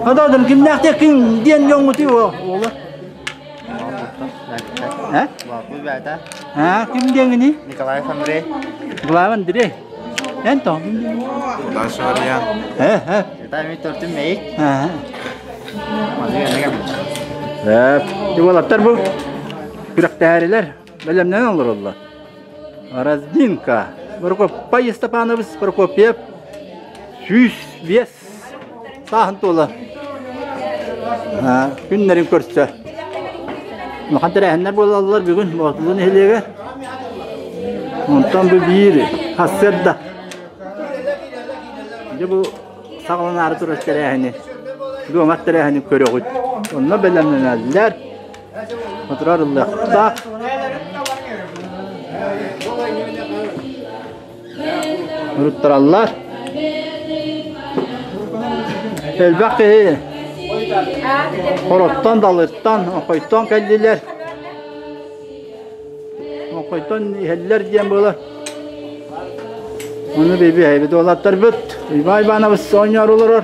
Ададым кимнээхтэ ким диэн дьоҥҥутуй уола? Э? А, ким диэҥини? Николаев Андрей. Николаев Андрей. Эн тоҕо ким диэн? Даша Варьян. Э, э. Это ми төртүм мэйик. Э, уолаттар бу күрэхтэһэрилэр бэлэмнэнэн олороллор. Раздинка. Прокопий Степанович Прокопьев 105 сааһын туола күннэрин көрсө. Улахан тэрээһиннэр буолаллар бүгүн Боотулуу нэһилиэгэр. Онтон бу биир сарсыарда. Дьэ бу саҕаланаары турар тэрээһини, дуомат тэрээһини көрөҕүт. Онно бэлэмнэнэллэр. Отырар ыллыахтаах. Уруттараллар. Элбэх киһи Хороттон, Далыттан, Оҥхойтон кэллилэр. Оҥхойтон иһэллэр диэн буолар. Ону биби уолаттарбыт Иван Иванович оонньоору олорор.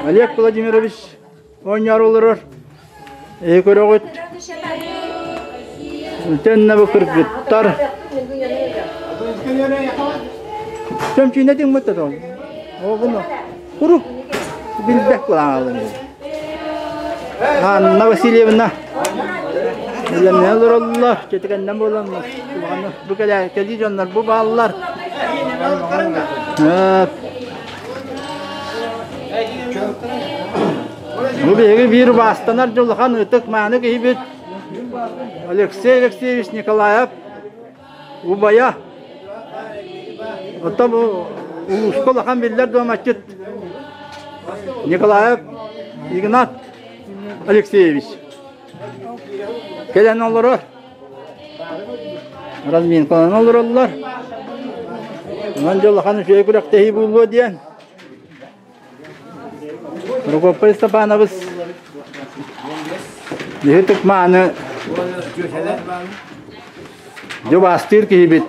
Олег Владимирович оонньоору олорор. Эһи көрөҕүт. Төннө бу кыргыттар. Чөмчүүнэ диҥмит да тоҕо. Оҕуну курук билбэт буолаҥалын. Анна Васильевна Үлэмнэ олороллор, четикэннэн буолан бу кэлии дьоннор бу бааллар. Бу биһиги биир убаастанар дьулахан ытык мааны киһибит Алексей Алексеевич Николаев убайа. Оттон бу улууска улахан биллэр дуомаччыт Николаев Игнат Алексеевич кэлэн олорор. Разминкаланан олороллор. Онон дьулахан үчүгэй күрэхтэһии буолуо диэн Прокопий Степанович биһи тыкмааны дьубаастыыр киһибит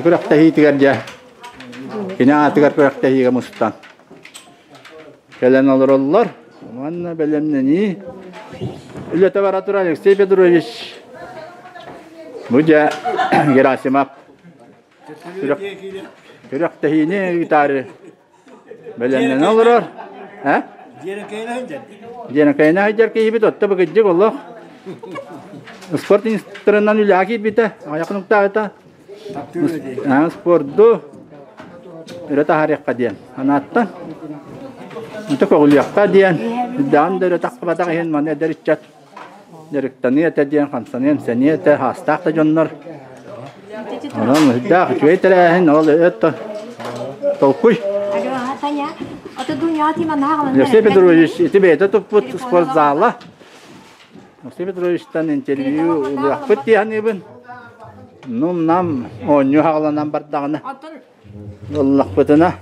күрэхтэһиитигэр дьэ кини аатыгар күрэхтэһиигэ мустан кэлэн олороллор уонна бэлэмнэнии үлэтэ бара турар Алексей Петрович бу дьэ Герасимов Күрэхтэһиини ыытаары бэлэмнэнэ олорор. Э? Дьиэрэкэйинэ сылдьар киһибит отто быгыдьык олох. Спорт инструкторынан үлэҕэ киирбитэ, аҕыйах хонуктааҕыта. Спорду өрө таһаарыахха диэн санааттан. Онто көҕүлүөххэ диэн, даҕан да өрө тахсыбатах иһин маны эдэр ыччат дьарыктаныа этэ диэн хамсаныа-имсэниэ этэ, хаастаах да дьоннор. Онон үрдээх үчүгэй тэрээһин, ол это толкуй. Алексей Петрович ити бэйэтэ туппут спортзала. Алексей Петровичтан интервью ылыахпыт дии саныыбын. Ну, нам оонньуу хаҕаланан бардаҕына ыллахпытына.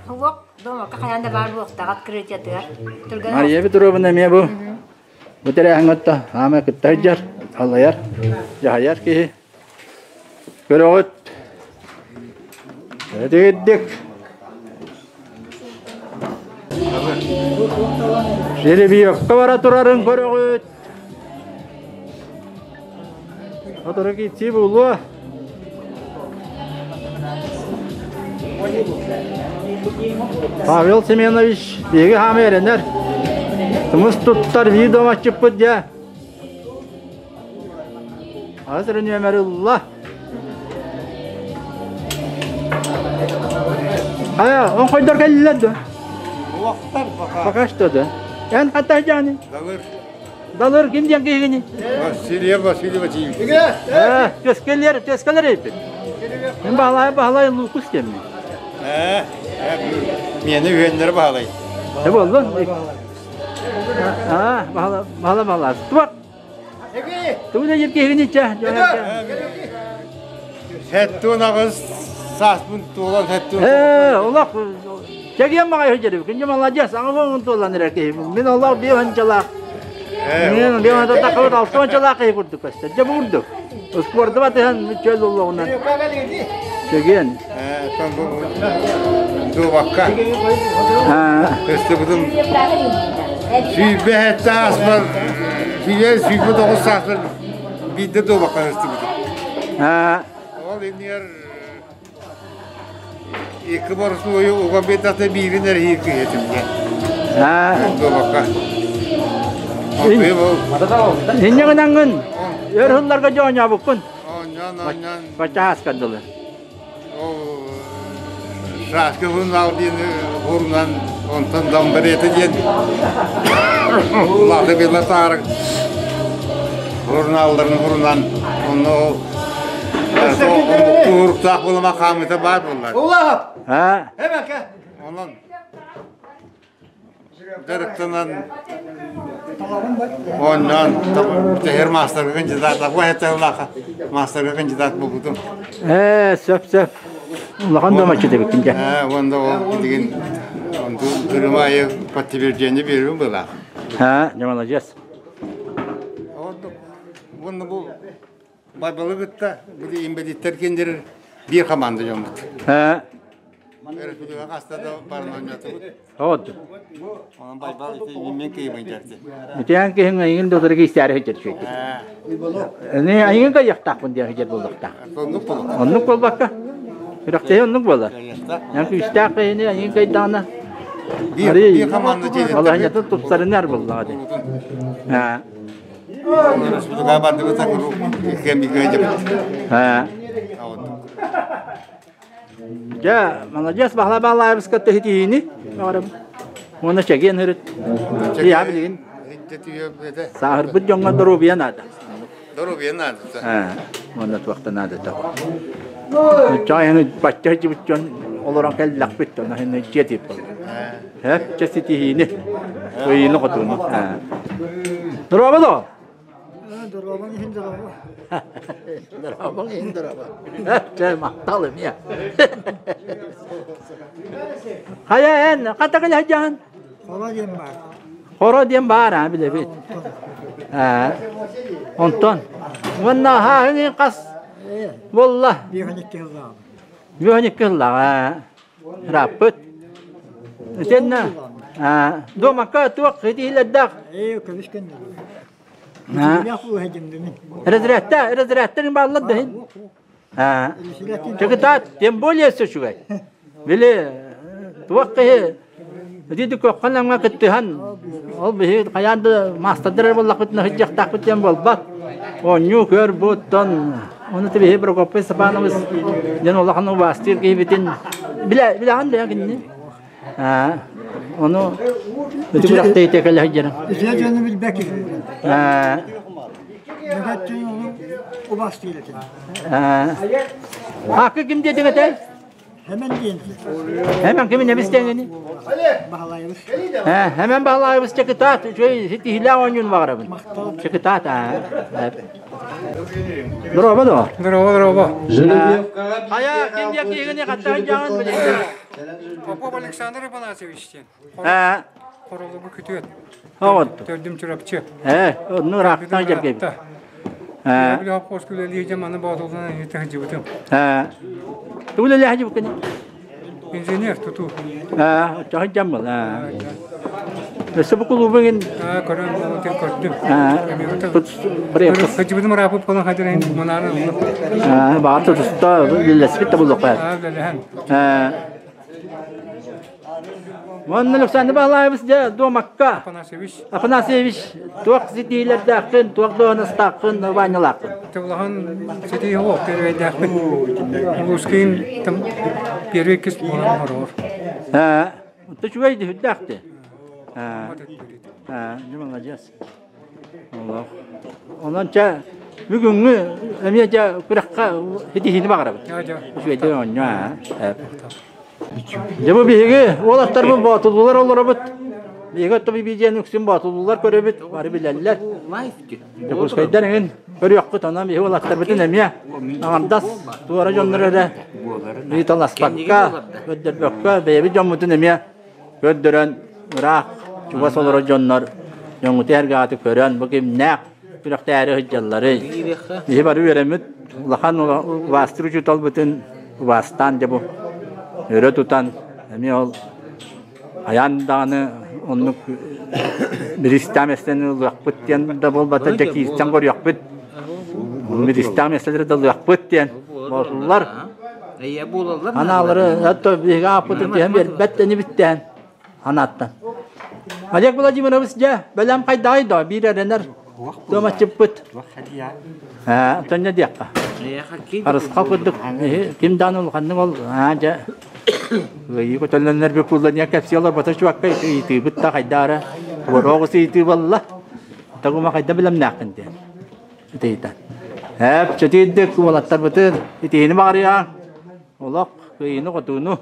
Мария Петровна эмиэ бу Бу тэрээһиҥҥэ отто хаамай кытта сылдьар, аллайар, дьаһайар киһи. Көрөҕүт, этигирдик. Жеребьевка бара турарын көрөҕүт. Сотору киирсии буолуо. Павел Семенович биһиги хаама эрэнэр. Тумус туттар биир домаччыппыт дьэ. Ас эрэ нүөмэр ылла. Хайа, оҥхойдор кэллилэр дуо? Пока что да. Эн хата дьааны? Далыр ким диэн киһигини? Василий Василий Васильевич. Ээ, төскэлэр, төскэлэр эйбит. Мин баһылай баһылай луукус диэммин. Ээ, миэнэ үһүөннэрэ баһылай. Не буоллун? Аа, баһыла баһыла баһыла. Туох? Тугу да киһигини чэ? Сэттион аҕыс сааспын туолан сэттион. Ээ, олох чэгиэн маҕай сылдьарым. Күнньэ маладьыас, аҕыс уон туолан эрэр киһи. Мин олох биир ханчалаах. Мен Леонардо тахабыт алтан чалаах киһи курдук көстөр. Дьэ бу курдук. Спорду батыһан чөл олоҕунан. Чэгиэн. Дуобакка. Көстүбүтүм сүүрбэ сэттэ ааспар, 129 сааспар биирдэ дуобакка көстүбүтүм. Ол иннигэр Икки боростуойу уган биэрдэхтэ биирин эрэһиир киһи этим диэн. Дуобакка. Инньэ гынаҥҥын өр сылларга дьэ оонньообуккун. Оонньоон, оонньоон. Бачча ааскар дылы. Ол Шашка журнал диэн урунан онтон Домбарета диэн Лата Бела Таарык журналларын урунан онно ол Туруктаах буолама хаамыта баар буоллар. Улаап! А? Онон дьарыктанан оонньоон тэһэр маастарга кандидат бу маастарга кандидат буолбутум. Ээ, сөп сөп. Улахан домаччы дебиккин дьэ. Ээ, уонна ол билигин онту кырымайы подтверждение бербин была. А, дьэ молодец. Уонна бу Байбалы кытта били инбэлииттэр киэндэрэр биир хамаанда дьоммут. Өрөспүүбүлүкэ хаста да баран оонньоотубут. От. Онон Байбал ити мен кыйыбын дьэрди. Итиэн киһиҥ айыҥын да утары киистээри сылдьар үчүгэйдик. Эни айыҥын кыйыахтаахпын диэн сылдьар буоллахтаах. Оннук буолар. Оннук буолбакка. Үрэхтэһи оннук буолар. Ян күүстээх киһини айыҥын кыйдаҕына Биир хамаанда дьиэлэттэр. Балаһанньатын тупсарынар буоллаҕа дии. Дьэ, молодец, баһла баалаабыска тэһитиини баҕарабын. Уонна чэгиэн ырыт. Ийэ билигин сааһырбыт дьоҥҥо доруобуйа наада. Доруобуйа наада. Уонна туохта наадата. Чаайыны бачча сылдьыбыт дьон олорон кэллэхпит, онно дьиэ тип Һэ, чэ ситиһиини, кыайыыны-хотууну. Дорообо доо? Дорообоҥ иһин дорообо. Дорообоҥ иһин дорообо. Чэ, махтал эмиэ. Хайа эн, хата кэлэ сылдьаҕын? Хоро диэн баар. Хоро диэн баар аа, билэбит. Онтон уонна хааһын хас буолла? 52 сыллааҕы. 52 сыллааҕы. Ырааппыт. Итиэннэ дуомакка туох ситиһиилэрдээх? Ээ, көмүс көннөрүү. Разрядта, разрядтар бааллар да иһин. Чыкытаат, тем более үчүгэй. Били туох киһи ити көххөн аҥа кыттыһан ол биһи хайаан да маастардар буоллахпытына сылдьыахтаахпыт диэн буолбат. Оонньуу көр буттан Ону биһи Прокопий Степанович дьон улахан убаастыыр киһибитин билэ билэҕин да кинини. Аа ону ити күрэхтэһиитэ кэлэ сылдьарым. Итини дьону билбэт киһи. Аа Нөкөттүн ону убаастыыр этим. Аа Акы ким диэтиҥ этэй? Hemen диэн. Hemen кимин эмис диэҥини? Баһылайбыс. Ээ, Hemen Баһылайбыс чакытаат, үчүгэй ситиһиилээх оонньуун баҕарабын. Чакытаат аа. Дорообо доо. Дорообо, дорообо. Хайа, ким диэки киһигини хаттаан дьаҕын билигин? Попов Александр Афанасьевич диэн. Ээ. Хоролугу күтүөт. Оҕот. Төрдүм Чурапчы. Ээ, онну ыраахтан дьэргэбит. Ээ. Били хоппуос күлэлии маны боотулдан ыйыта сылдьыбытым. Ээ. Тугу үлэлээх сылдьыбыккыный? Инженер тутуу. Аа, оччоҕо дьаммыл. Аа. Өссө бу кулуубуҥ Аа, көрөн болотин көрдүм. Аа, тут брепс. Сылдьыбытым ыраапыт болон хадырайын манаары ыллым. Аа, баҕар тутуста үлэлэспит да булуохха. Аа, үлэлэһэн. Аа. Уонна Александр Баһылаевич дьэ дуомакка Афанасьевич. Афанасьевич туох ситиилэрдээххин, туох дуоһунастааххын, Ванялааххын? Улахан ситии суох первэйдээхпин. Улуускин там первый кис буолан хороор. Аа, үчүгэй үрдээх Аа, аа, молодец. Олох. Онон чэ бүгүҥҥү эмиэ дьэ күрэххэ ситиһиини баҕарабыт. Үчүгэйдик оонньоо аа. Дьэ бу биһиги уолаттарбыт боотулуулар олоробут. Биһиги оттон биидиэн үксүн боотулуулар көрөбүт, бары билэллэр. Дьокуускайдар эҥин көрүөххүт, онон биһиги уолаттарбытын эмиэ аҥардас туора дьоннор эрэ ыйыталаспакка, көрдөрбөккө бэйэбит дьоммутун эмиэ көрдөрөн ыраах чугас олорор дьоннор. Дьоҥҥуту эргэҕити көрөн, бу кимнээх күрэхтээри сылдьалларый? Биһи бары үөрэммит улахан убаастыыр учууталбытын убаастаан дьэ бу өрө тутан эмиэ ол хайаан даҕаны оннук бириистээх миэстэни ылыахпыт диэн да буолбата дьэ киирсэн көрүөхпүт бириистээх миэстэлэри да ылыахпыт диэн буоллар анаалары это биһиги ааппытын түһэн биэрбэт инибиттээн анааттан Олег Владимирович дьэ бэлэм хайдаҕый доо биир эрэнэр туомаччыппыт тонньо диэххэ Харысхал курдук ким даҕаны улаханнык ол аа дьэ ыйыы көтөллөннөр бүкулланиа кэпсии олорбото чувакка ыйытыыбыт да хайдаара туора оҕус ыйытыы буолла тагума хайда билэмнээххин диэн итийтан эп чөтүйдүк уолаттарбытын итиини баҕарыйаан олох кыйыны хотууну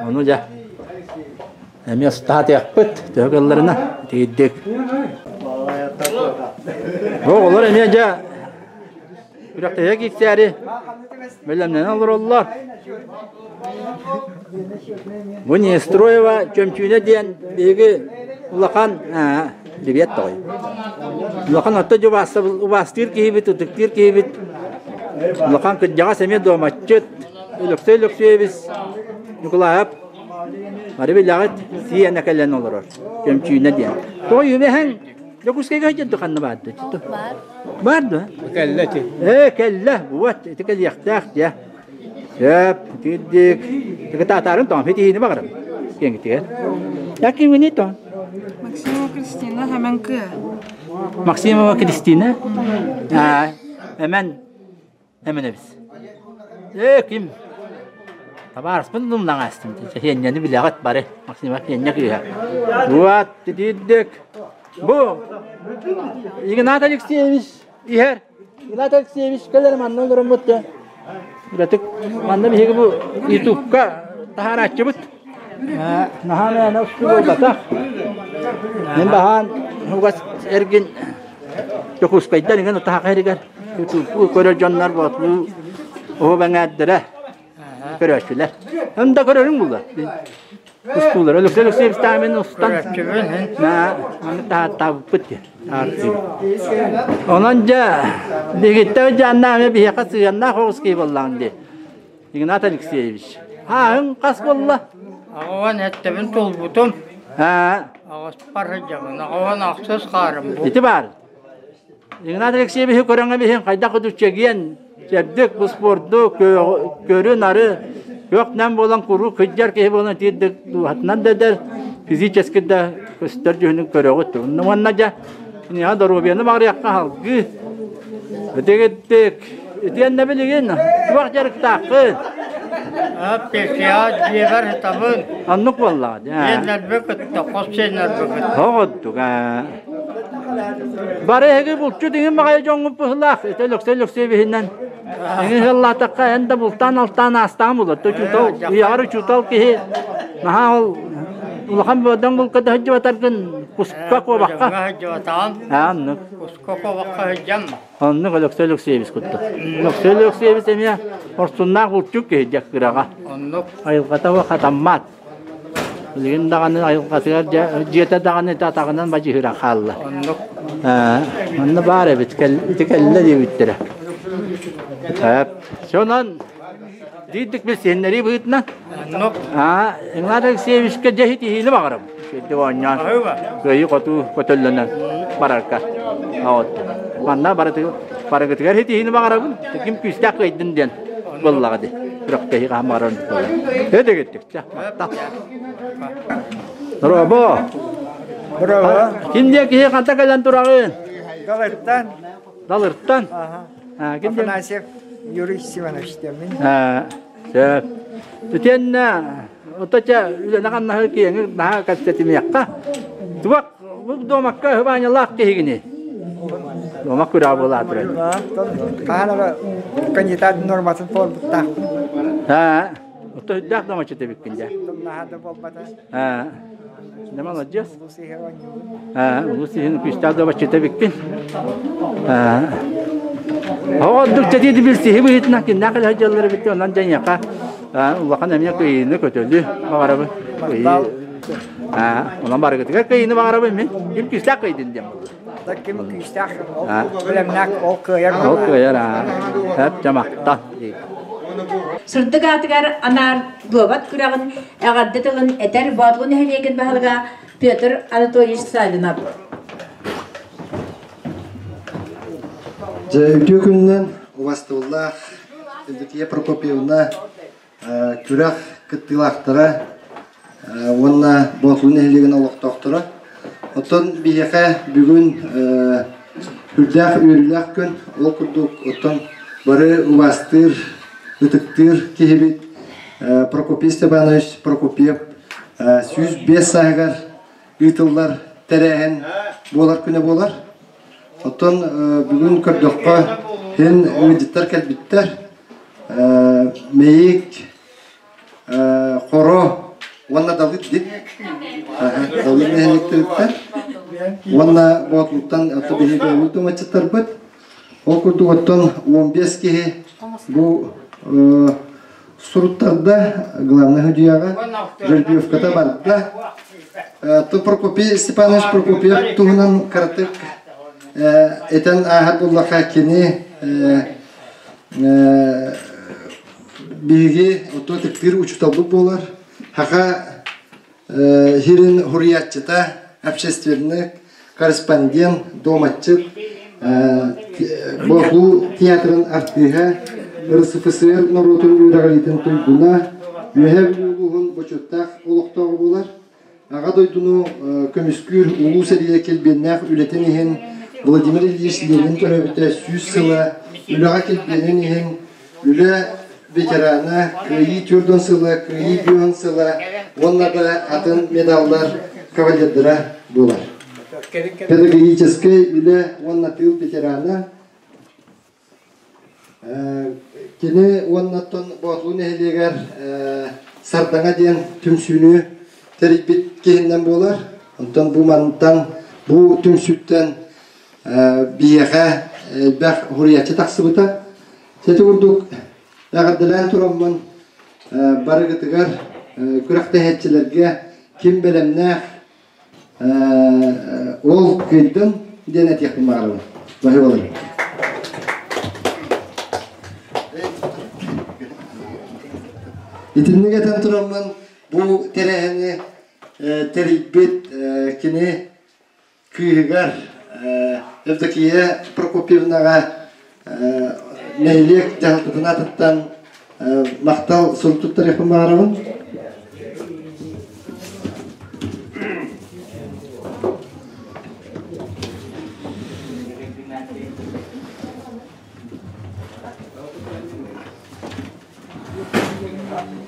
Ону дьэ эмиэ ыстаатыахпыт төһө кыалларына итиирдик. Бу оҕолор эмиэ дьэ күрэхтэһиэ киирсээри бэлэмнэнэн олороллор. Бу Нестроева Чөмчүүнэ диэн биһиги улахан привет тоҕой. Улахан орто убаастыыр киһибит, ытыктыыр киһибит. Улахан кырдьаҕас эмиэ дуомаччыт. Өлөксөй Өлөксөйөбүс Ньукулаайап бары билэҕит сиэнэ кэлэн олорор Чөмчүүнэ диэн. Тоҕо үбэһэҥ Дьокуускайга сылдьан ханна баар дуо? Баар. Баар дуо? Кэллэ ити. Ээ кэллэ. Вот ити кэлиэхтээх дьэ. Сөп, итирдик. Тыкытаатаарын тоҥ хитиини баҕарам. Киэҥитигэр. Якимини тоҥ. Максимова Кристина Хэмэн кыа. Максимова Кристина. Аа, Эмэн Эмэнэбис. Ээ, ким? Табаарыспын думнаҥаастым. Сиэнньэни билэҕит бары. Максимова Сиэнньэ кыыһа. Вот, итирдик. Бу Игнат Алексеевич иһэр. Игнат Алексеевич кэлэр манна олороммут да. Үлэтик манна биһиги бу ютубка таһаарааччыбыт. Наһаа мээнэ устуу буолбатах. Мин баһаан угас эргин Дьокуускайдан иҥэн утаһах эригэр ютуб көрөр дьоннор боотулуу оһо бэҥээрдэрэ көрөөччүлэр. Эн да көрөрүҥ буолла. Устуулар. Өлөксөй Алексеевич мен устан маны таһааттаабыппыт диэн. Онон дьэ биһигиттэн дьааннаах эмэ биһиэхэ сыһыаннаах оҕус киһи буоллаҕын дии. Игнат Алексеевич. Ааһыҥ хас буолла? Аҕабан эттэбин туолбутум. Аа. Аҕыспар сылдьабын. Аҕабан ахсыс хаарым бу. Ити баар. Игнат Алексеевиһы көрөҥө биһин хайдах кудук чэгиэн, чэбдик бу спорду көрү-нары көх-нэм буолан куруук кыдьар киһи буолан тиирдик дууһатынан да эдэр, физически да көстөр дьүһүнүн көрөҕүт. Уонна дьэ киниэхэ доруобуйаны баҕарыахха салгыы. Итигиттик итиэннэ билигин туох дьарыктааххын? Песня дьиэбэр сытабын. Оннук буоллаҕа дии. Сиэннэрби кытта, хос сиэннэрби кытта. Оҕоддук аа. Бары эһиги булчут иҥин баҕайы дьоҥҥут быһыылаах. Ити Өлөксөй Өлөксөйөбүһүнэн иҥин ыаллаатахха эн да бултаан алтаан аастаҕын булар. Учуутал, үйэҕэр учуутал киһи наһаа ол улахан бөдөҥ булка да сылдьыбатаргын куска куобахха. Сылдьыбатаҕым. Аа, оннук. Куска куобахха сылдьам. Оннук Өлөксөй Өлөксөйөбүс курдук. Өлөксөй Өлөксөйөбүс эмиэ хорсуннаах булчут киһи дьэ кыраҕа. Оннук. Айылҕата хатаммат. Билигин даҕаны айылҕатыгар дьиэтэ даҕаны атаҕынан бадьыһыра хаалла. Оннук. Онно баар эбит, ити кэллэ диэбиттэрэ. Сонон диирдик билсиһиннэрии быһыытынан Оннук. Игнат Алексеевичка дьэ итиһиини баҕарабын. Үчүгэйдик оонньоон, кыайыы-хотуу көтөллөнөн барарга. Манна барыгытыгар итиһиини баҕарабын. Ким күүстээх кыайдын диэн буоллаҕа дии. Күрэхтэһии хаһан баҕарар буолар. Өтөгүттүк. Браво! Браво! Ким диэн киһи ханта кэлэн тураҕын? Далыртан. Далыртан? Ким диэн? Афанасьев Юрий Степанович диэммин. Сөп. Итиэннэ оточа үлэни-хамнаһы киэҥи наһаа кэпсэтимиэххэ. Туох бу дуомакка хыбаанньалаах киһигини? Дуомак күрээ буолаатырай. Хаһан ара кандидат норматын толорбуттаахпын. Аа, ото үрдээх домоччут эбиккин дьэ. Наһаа да буолбата. Аа, дьэ молодец. Улус иһэ оонньуубун. Аа, улус иһин күүстээх добоччут эбиккин. Аа, оҕордук чэтиити билсиһи быһыытынан киннээх элэ дьаллар эбит онон дьаньаха улахан эмиэ кыйыыны көтөлү баҕарабын. Онон барыгытыгар кыайыыны баҕарабын мин. Ким күүстээх кыайдын диэн буолла. Ким күүстээх, ол бэлэмнээх, ол кыайар. Ол кыайар, аа. Чамахтан. Сырдык аатыгар анаар дуобат күрэҕин эҕэрдэ тылын этэр Боотулу нэһилиэгин баһылыга Петр Анатольевич Саввинов. Дьэ, үтүө күнүнэн убастыбыллаах Евдокия Прокопьевна күрэх кыттыылаахтара уонна Боотулу нэһилиэгин олохтоохторо. Оттон биһиэхэ бүгүн үрдээх үөрүүлээх күн. Ол курдук оттон бары убаастыыр, ытыктыыр киһибит Прокопий Степанович Прокопьев 105 сааһыгар ыытыллар тэрээһин буолар күнэ буолар. Оттон бүгүн көрдөххө, һин ыалдьыттар кэлбиттэр. Мэйик, Хоро уонна Далыт дит. Далыт нэһилиэктэриттэн уонна Боотулуттан аты биһиги бэйэбит тумаччыттарбыт. Ол курдук оттон 15 киһи бу суруттарда главный судьяҕа жеребьевката барда. То Прокопий Степанович Прокопьев туһунан кыратык этэн ааһар буоллахха кини биһиги оту тыктыыр учууталбыт буолар. Хаха хирин хуруйааччыта, общественник, корреспондент, доматчыт, Боотулуу театрын артыыһа, РСФСР норуотун үөрэҕириитин туйгуна, Үөһээ Бүлүү улууһун бочуоттаах олохтооҕо буолар. Аҕа дойдуну көмүскүүр улуу сэриигэ килбиэннээх үлэтин иһин Владимир Ильич Ленин төрөөбүтэ 100 сыла, үлэҕэ килбиэнин иһин үлэ ветерана, Кыайыы 40 сыла, Кыайыы 50 сыла уонна да атын медаллар кавалердара буолар. Педагогическай үлэ уонна тыыл ветерана Кини уоннаттан Боотулуу нэһилиэгэр Сардаҥа диэн түмсүүнү тэрийбит киһиннэн буолар. Онтон бу мантан бу түмсүүттэн биһиэхэ элбэх уһуруйааччы тахсыбыта. Сити курдук эҕэрдэлээн тураммын барыгытыгар күрэхтэһээччилэргэ ким бэлэмнээх ол кыайдын диэн этиэхпин баҕарабын. Баһыыбалар. Итинник этэн тураммын бу тэрээһини тэрийбит кини кыыһыгар Евдокия Прокопьевнаҕа нэһилиэк дьаһалтатын аатыттан махтал сурук туттарыахпын баҕарабын.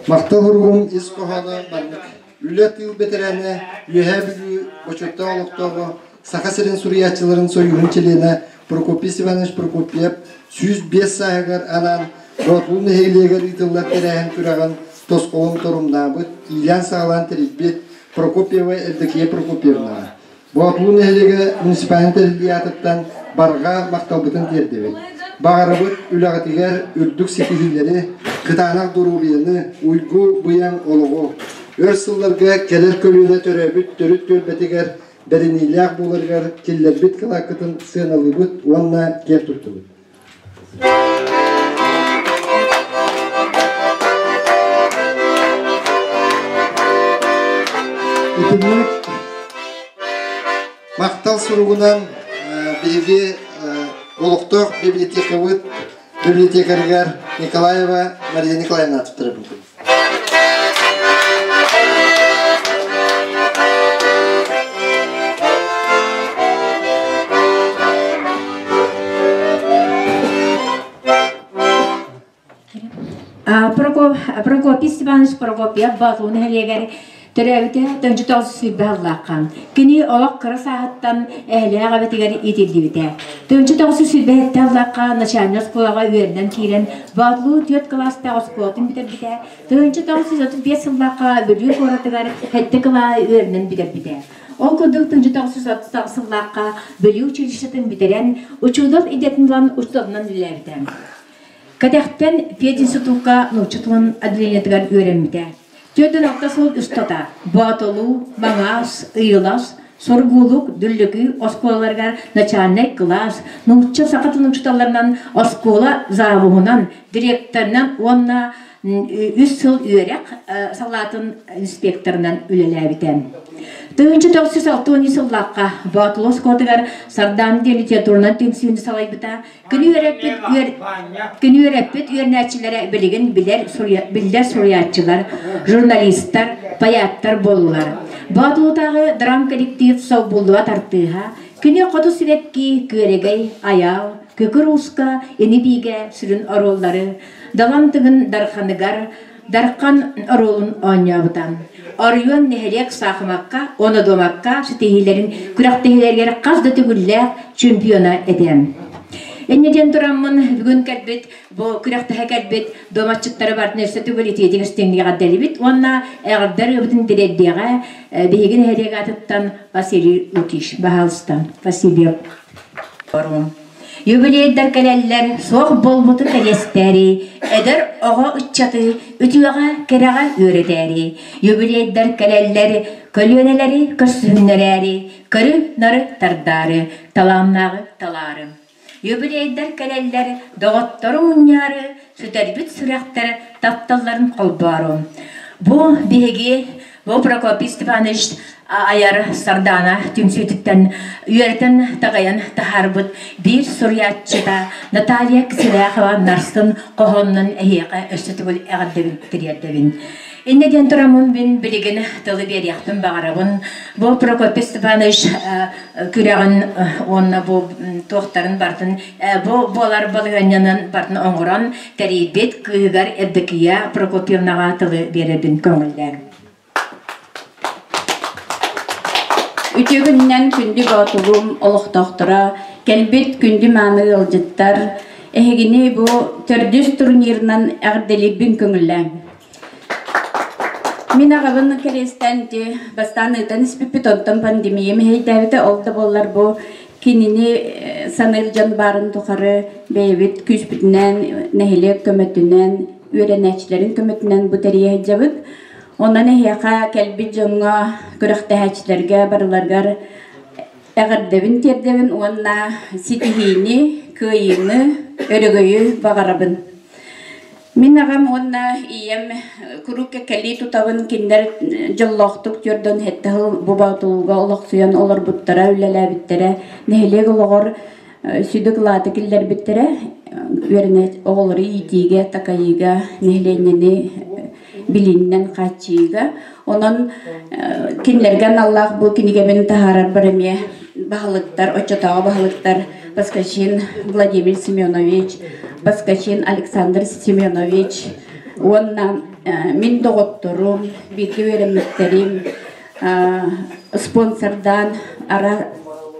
Махтал суругум ис хоһооно маннык. Үлэ тыыл бэтэрээнэ, Үөһээ Бүлүү бочуоттаах олохтооҕо, Саха сирин суруйааччыларын сойууһун чилиэнэ Прокопий Иванович Прокопьев 105 сааһыгар анаан Боотулуу нэһилиэгэр ыытыллар тэрээһин күрэҕин тосхолун торумнаабыт, иилээн-саҕалаан тэрийбит Прокопьева Евдокия Прокопьевнаҕа Боотулуу нэһилиэгэ муниципальнай тэриллии аатыттан барҕа махталбытын тиэрдэбит. Баҕарабыт үлэҕитигэр үрдүк ситиһиилэри, кытаанах доруобуйаны, уйгу-быйаҥ олоҕу, өр сылларга кэлэр көлүөнэ төрөөбүт төрүт түөлбэтигэр бэриниилээх буоларыгар киллэрбит кылааккытын сыаналыыбыт уонна киэн туттубут. Итинник махтал суругунан биһиги олохтоох библиотекабыт библиотекарыгар Николаева Мария Николаевна туттарабын. Прокопий Степанович Прокопьев Боотулуу нэһилиэгэр төрөөбүтэ 1920 сыллаахха. Кини олох кыра сааһыттан эһэлээх эбэтигэр иитиллибитэ. 1927 сыллаахха начальнай оскуолаҕа үөрэнэн киирэн Боотулуу түөрт кылаастаах оскуолатын бүтэрбитэ. 1935 сыллаахха Бүлүү куоратыгар сэттэ кылааһы үөрэнэн бүтэрбитэ. Ол курдук 1938 сыллаахха Бүлүү училищетын бүтэрэн, учуутал идэтин ылан учууталынан үлэлээбитэ. Кэтэхтэн пединститукка нуучча тылын отделениетыгар үөрэммитэ. 46 сыл устата Боотулуу, Маҥаас, Ыйылас, Соргуулук, Дүллүкү оскуолаларыгар начальнай кылаас, нуучча саха тылын учууталларынан оскуола завуһунан, директорынан уонна үс сыл үөрэх салаатын инспекторынан үлэлээбитэ. 1963 сыллаахха Боотулуу оскуолатыгар Сардаана диэн литературанан түмсүүнү салайбыта. Күнү үөрэппит күнү үөрэппит үөрэнээччилэрэ билигин билэр биллэр суруйааччылар, журналистар, поэттар буоллулар. Боотулуутааҕы драм-коллектив солбуллубат артыыһа, күнү хоту сибэкки, күөрэгэй, айаал, күкүр ууска, ини-биигэ сүрүн оруоллары, Далан Тыгын Дарханыгар Дархан оруолун оонньообута. Оройуон нэһилиэк саахымакка уонна дуомакка ситиһиилэрин күрэхтэһиилэригэр хас да төгүллээх чемпиона этэ. Инньэ диэн тураммын бүгүн кэлбит бу күрэхтэһэ кэлбит дуоматчыттары барытын өссө төгүл итиитик истиҥник эҕэрдэлибит уонна эҕэрдэ ырыабытын тириэрдиэҕэ биһиги нэһилиэк аатыттан Василий Лукич. Баһаалыста, Васильев. Юбилейдар кэлэллэр, суох буолбуту кэриэстээри, эдэр оҕо ыччаты үтүөҕэ, кэрэҕэ үөрэтээри, юбилейдар кэлэллэр, көлүөнэлэри көрсүһүннэрээри, көрү-нары тардаары, талааннааҕы талаары. Юбилейдар кэлэллэр, доҕоттору мунньаары, сүтэрбит сүрэхтэр тапталларын холбоору. Бу биһиги Бу Прокопий Степанович айар Сардаана түмсүүтүттэн үөрэтэн таҕайан таһаарбыт биир суруйааччыта Наталья Киселяхова Нарсын хоһоонунан эһиэхэ өссө төгүл эҕэрдэбин тириэрдэбин. Иннэ диэн тураммын мин билигин тылы биэриэхпин баҕарабын. Бу Прокопий Степанович күрэҕин уонна бу туохтарын барытын бу буолар балаһыанньанан барытын оҥорон тэрийбит кыыһыгар Евдокия Прокопьевнаҕа тылы биэрэбин көҥүллээҥ. Үтүө күнүнэн күндү боотулум олохтоохторо, кэлбит күндү мааны ыалдьыттар, эһигини бу төрдүс турнирынан эҕэрдэлиирбин көҥүллээҥ. Мин аҕабын кэриэстээн ити бастаан ыытан испиппит, онтон пандемия мэһэйдээбитэ, ол да буоллар бу кинини саныыр дьон баарын тухары бэйэбит күүспүтүнэн, нэһилиэк көмөтүнэн, үөрэнээччилэрин көмөтүнэн бу тэрийэ сылдьабыт. Онон эһиэхэ кэлбит дьоҥҥо, күрэхтэһээччилэргэ барыларыгар эҕэрдэбин тиэрдэбин уонна ситиһиини, кыайыыны, өрөгөйү баҕарабын. Мин аҕам уонна ийэм куруук кэлии тутабын кинилэр дьоллоохтук түөрдөн сэттэ сыл бу Боотулууга олохсуйан олорбуттара, үлэлээбиттэрэ, нэһилиэк олоҕор сүдү кылааты киллэрбиттэрэ, үөрэнэ оҕолору иитиигэ, такайыыга, нэһилиэнньэни билииннэн хааччыйыыга. Онон кинилэргэ аналлаах бу кинигэбин таһаарарбар эмиэ баһылыктар, оччотооҕу баһылыктар Поскачин Владимир Семенович, Поскачин Александр Семенович уонна мин доҕотторум, бииргэ үөрэммиттэрим спонсордаан ара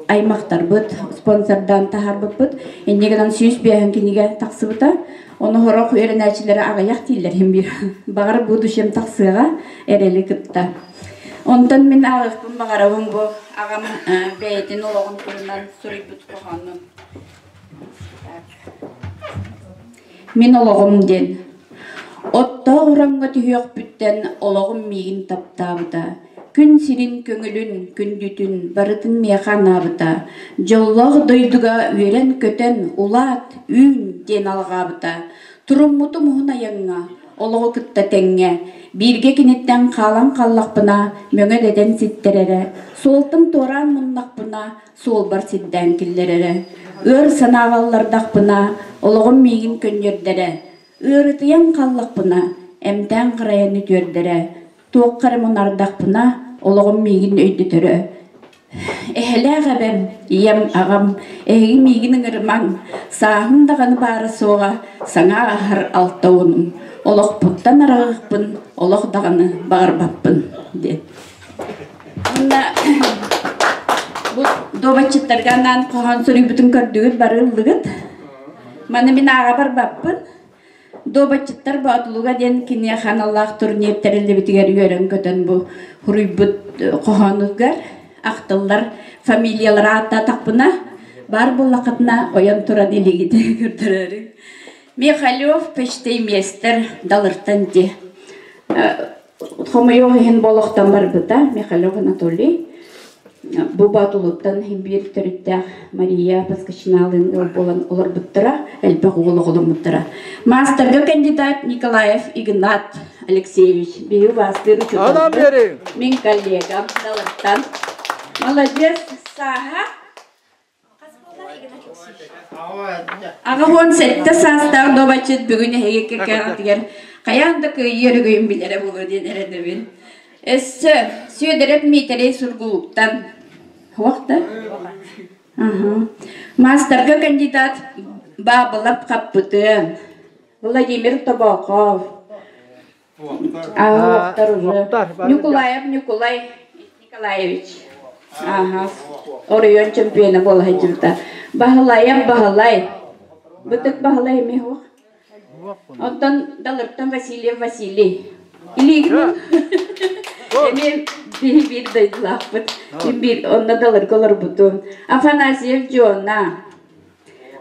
аймахтарбыт спонсордаан таһаарбыппыт. Инньэ гынан 105 кинигэ тахсыбыта. Ону сорох үөрэнээччилэрэ аҕыйах дииллэр иһин биир. Баҕар будущем тахсыаҕа эрэли кытта. Онтон мин ааҕыахпын баҕарабын бу аҕам бэйэтин олоҕун туһунан суруйбут хоһоонун. Мин олоҕум диэн. Оттоох ураҥҥа түһүөхпүттэн олоҕум миигин таптаабыта. Күн сирин көҥүлүн, күндүтүн барытын миэхэ анаабыта. Дьоллоох дойдуга үөрэн-көтөн, улаат, үүн диэн алҕаабыта. Туруммутум уһун айаҥҥа, олоҕу кытта тэҥҥэ. Бииргэ киниттэн хаалан хааллахпына, мөҥө дэтэн ситтэрэрэ, суолтан туораан муннахпына, суолбар сирдээн киллэрэрэ. Ыар санааҕа ыллардахпына, олоҕум миигин көнньүөрдэрэ. Ыарытыйан хааллахпына, эмтээн харайан үтүөрдэрэ. Туохха эрэ мунардахпына, олоҕум миигин өйдөтөрө. Эһэлээх эбэм, ийэм, аҕам, эһиги миигин ыҥырымаҥ, сааһым даҕаны баара суоҕа, саҥа ааһар 60-ум, олохпуттан араҕыахпын олох даҕаны баҕарбаппын диэн. Уонна бу дуобатчыттарга анаан хоһоон суруйбутун көрдүгүт, бары ыллыгыт. Маны мин ааҕа барбаппын. Дуобатчыттар Боотулуга диэн киниэхэ аналлаах турнир тэриллибитигэр үөрэн-көтөн бу суруйбут хоһоонугар ахтыллар фамилиялара ааттаатахпына, баар буоллаххытына ойон туран илиигитин көрдөрөөрү. Михалев почтеймейстер Далыртан дии. Хомойуох иһин болохтон барбыта Михалев Анатолий. Бу Боотулуттан биир төрүттээх Мария Поскачиналыын ыал буолан олорбуттара, элбэх уол оҕоломмуттара. Маастарга кандидат Николаев Игнат Алексеевич, биһиги убаастыыр учууталбыт, мин коллегам Далаттан. Молодец, сааһа 87 саастаах дуобатчыт бүгүн эһиги кэккэҕитигэр хайаан да кыайыы өрөгөйүн билэрэ буолуо диэн эрэнэбин. Өссө Сүөдэрэп Миитэрэй Сургуулуктан Суох да? Маастарга кандидат Баабылап Хаппытыан, Владимир Тобоохов, Уохтар уже. Ньукулаев Ньукулай Николаевич. Ага. Оройуон чемпиона буола сылдьыбыта. Баһылайап Баһылай. Бытык Баһылай эмиэ суох. Онтон Далыртан Васильев Василий. Илиигин эмиэ биһи биир дойдулаахпыт. Биир онно Далырга олорбутум. Афанасьев Дьуона.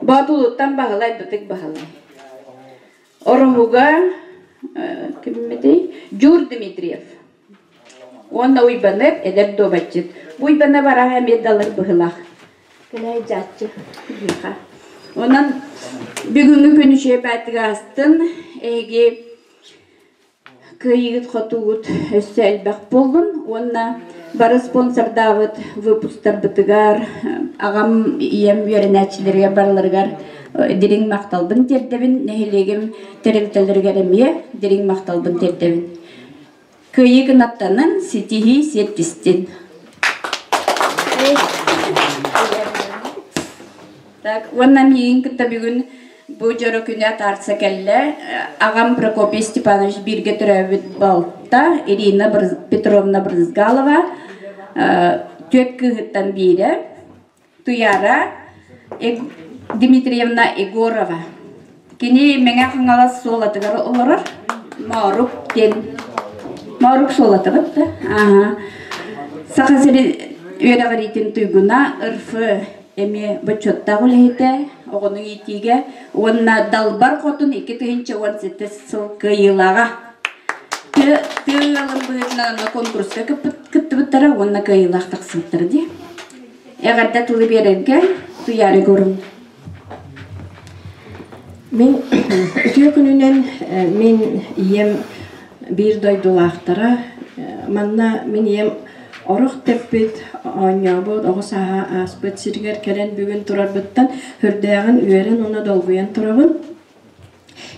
Боотулуттан Баһылай Бытык Баһылай. Ороһуга киммитий? Дьуур Дмитриев уонна Уйбаныап эдэр дуобатчыт. Бу Уйбаныап арааһа эмиэ далыр быһыылаах. Кэлээ дьааччы биһиэхэ. Онон бүгүҥҥү күн үчүгэй баайтыга астын. Эһиги кыайыыгыт-хотуугут өссө элбэх буоллун уонна бары спонсордаабыт выпусктарбытыгар аҕам, ийэм үөрэнээччилэригэр барыларыгар дириҥ махталбын тиэрдэбин, нэһилиэгим тэрилтэлэригэр эмиэ дириҥ махталбын тиэрдэбин. Кыайыы кынаттанан, ситиһии сиэттистин. Так, уонна миигин кытта бүгүн бу дьоро күнү атаарса кэллэ. Аҕам Прокопий Степанович бииргэ төрөөбүт балта Ирина Петровна Брызгалова түөрт кыыһыттан биирэ. Туяра Дмитриевна Егорова. Кини Мэҥэ Хаҥалас Суолатыгар олорор. Моорук диэн Моорук Суолатыбыт да. Ааһа. Саха сирин үөрэҕириитин туйгуна РФ эмиэ бочуоттаах үлэһитэ, оҕону иитиигэ уонна Далбар Хотун 2017 сыл кыайыылааҕа. Тыа ыалын быһыытынан онно конкурска кыттыбыттара уонна кыайыылаах тахсыбыттара дии. Эҕэрдэ тылы биэрэргэ Туйаара Егоровна. Мин үтүө күнүнэн мин ийэм биир дойдулаахтара. Манна мин ийэм орох тэппит, оонньообут, оҕо сааһа ааспыт сиригэр кэлэн бүгүн турарбыттан сүрдээҕин үөрэн уонна долгуйан турабын.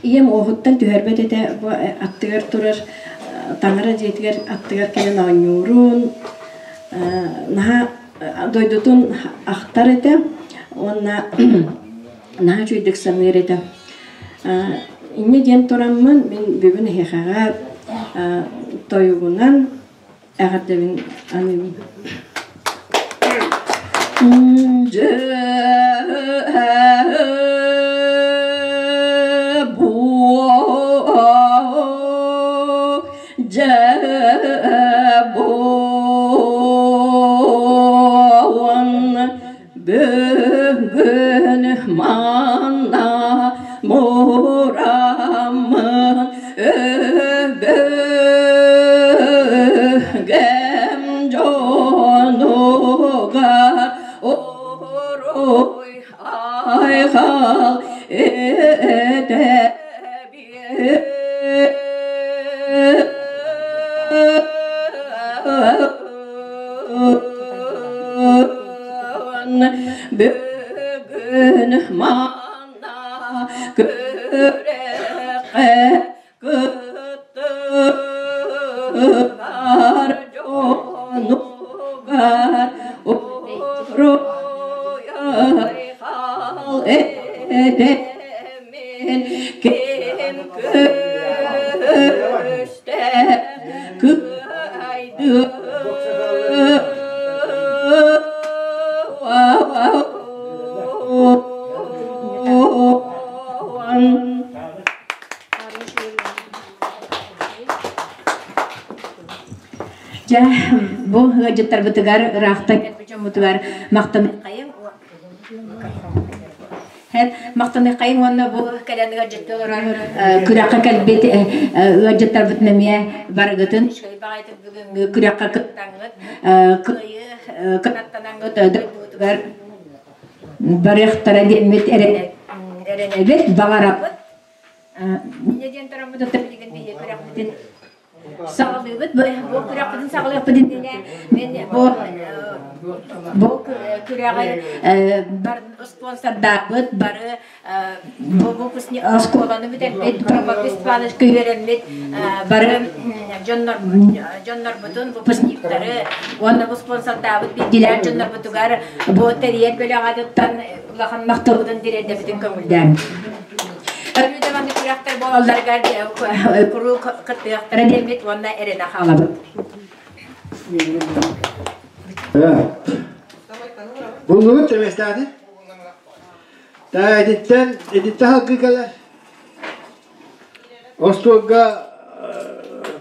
Ийэм уоһуттан түһэрбэт этэ, бу аттыгар турар таҥара дьиэтигэр аттыгар кэлэн оонньуурун, наһаа дойдутун ахтар этэ уонна наһаа үчүгэйдик саныыр этэ. Инньэ диэн тураммын мин бүгүн эһиэхэҕэ тойугунан эҕэрдэбин аныыбын. Бүгүн манна мураммын өбүгэм дьонугар уруй айхал этэбин. Бүгүн манна күрэххэ кыттыһар дьонугар уруй айхал этэммин ким күстэ кыайды Дьэ, бу ыалдьыттарбытыгар, ыраахтан кэлбит дьоммутугар махтаныаххайыҥ. күүскүтүнэн махтаныаххайыҥ уонна бу кэлэн ыалдьытты олорор күрэххэ кэлбит ыалдьыттарбытын эмиэ барыгытын үчүгэй баҕайытык бүгүҥҥү күрэххэ кыттаҥҥыт кыайыы кынаттанаҥҥыт дойдубутугар барыахтара диэммит эрэнэбит баҕарабыт. Инньэ диэн тураммыт билигин биһиги күрэхпитин саҕалыыбыт. Бу күрэхпитин саҕалыахпыт иннинэ мин бу бу күрэҕи бар спонсордаабыт бары бу выпускник оскуоланы бүтэрбит Прокопий Степановичка үөрэммит бары дьоннор дьоннорбутун выпускниктары уонна бу спонсордаабыт биирдиилээн дьоннорбутугар бу тэрийэр бөлөҕүттэн улахан махталбытын тириэрдэбитин көҥүллээн. Өрүү да маннык күрэхтэр буолалларыгар куруук кыттыахтара диэммит уонна эрэнэ хаалабыт. Буллубут эмэстээтэ. Та ититтэн ититтэ халгы кэлэр. Остуолга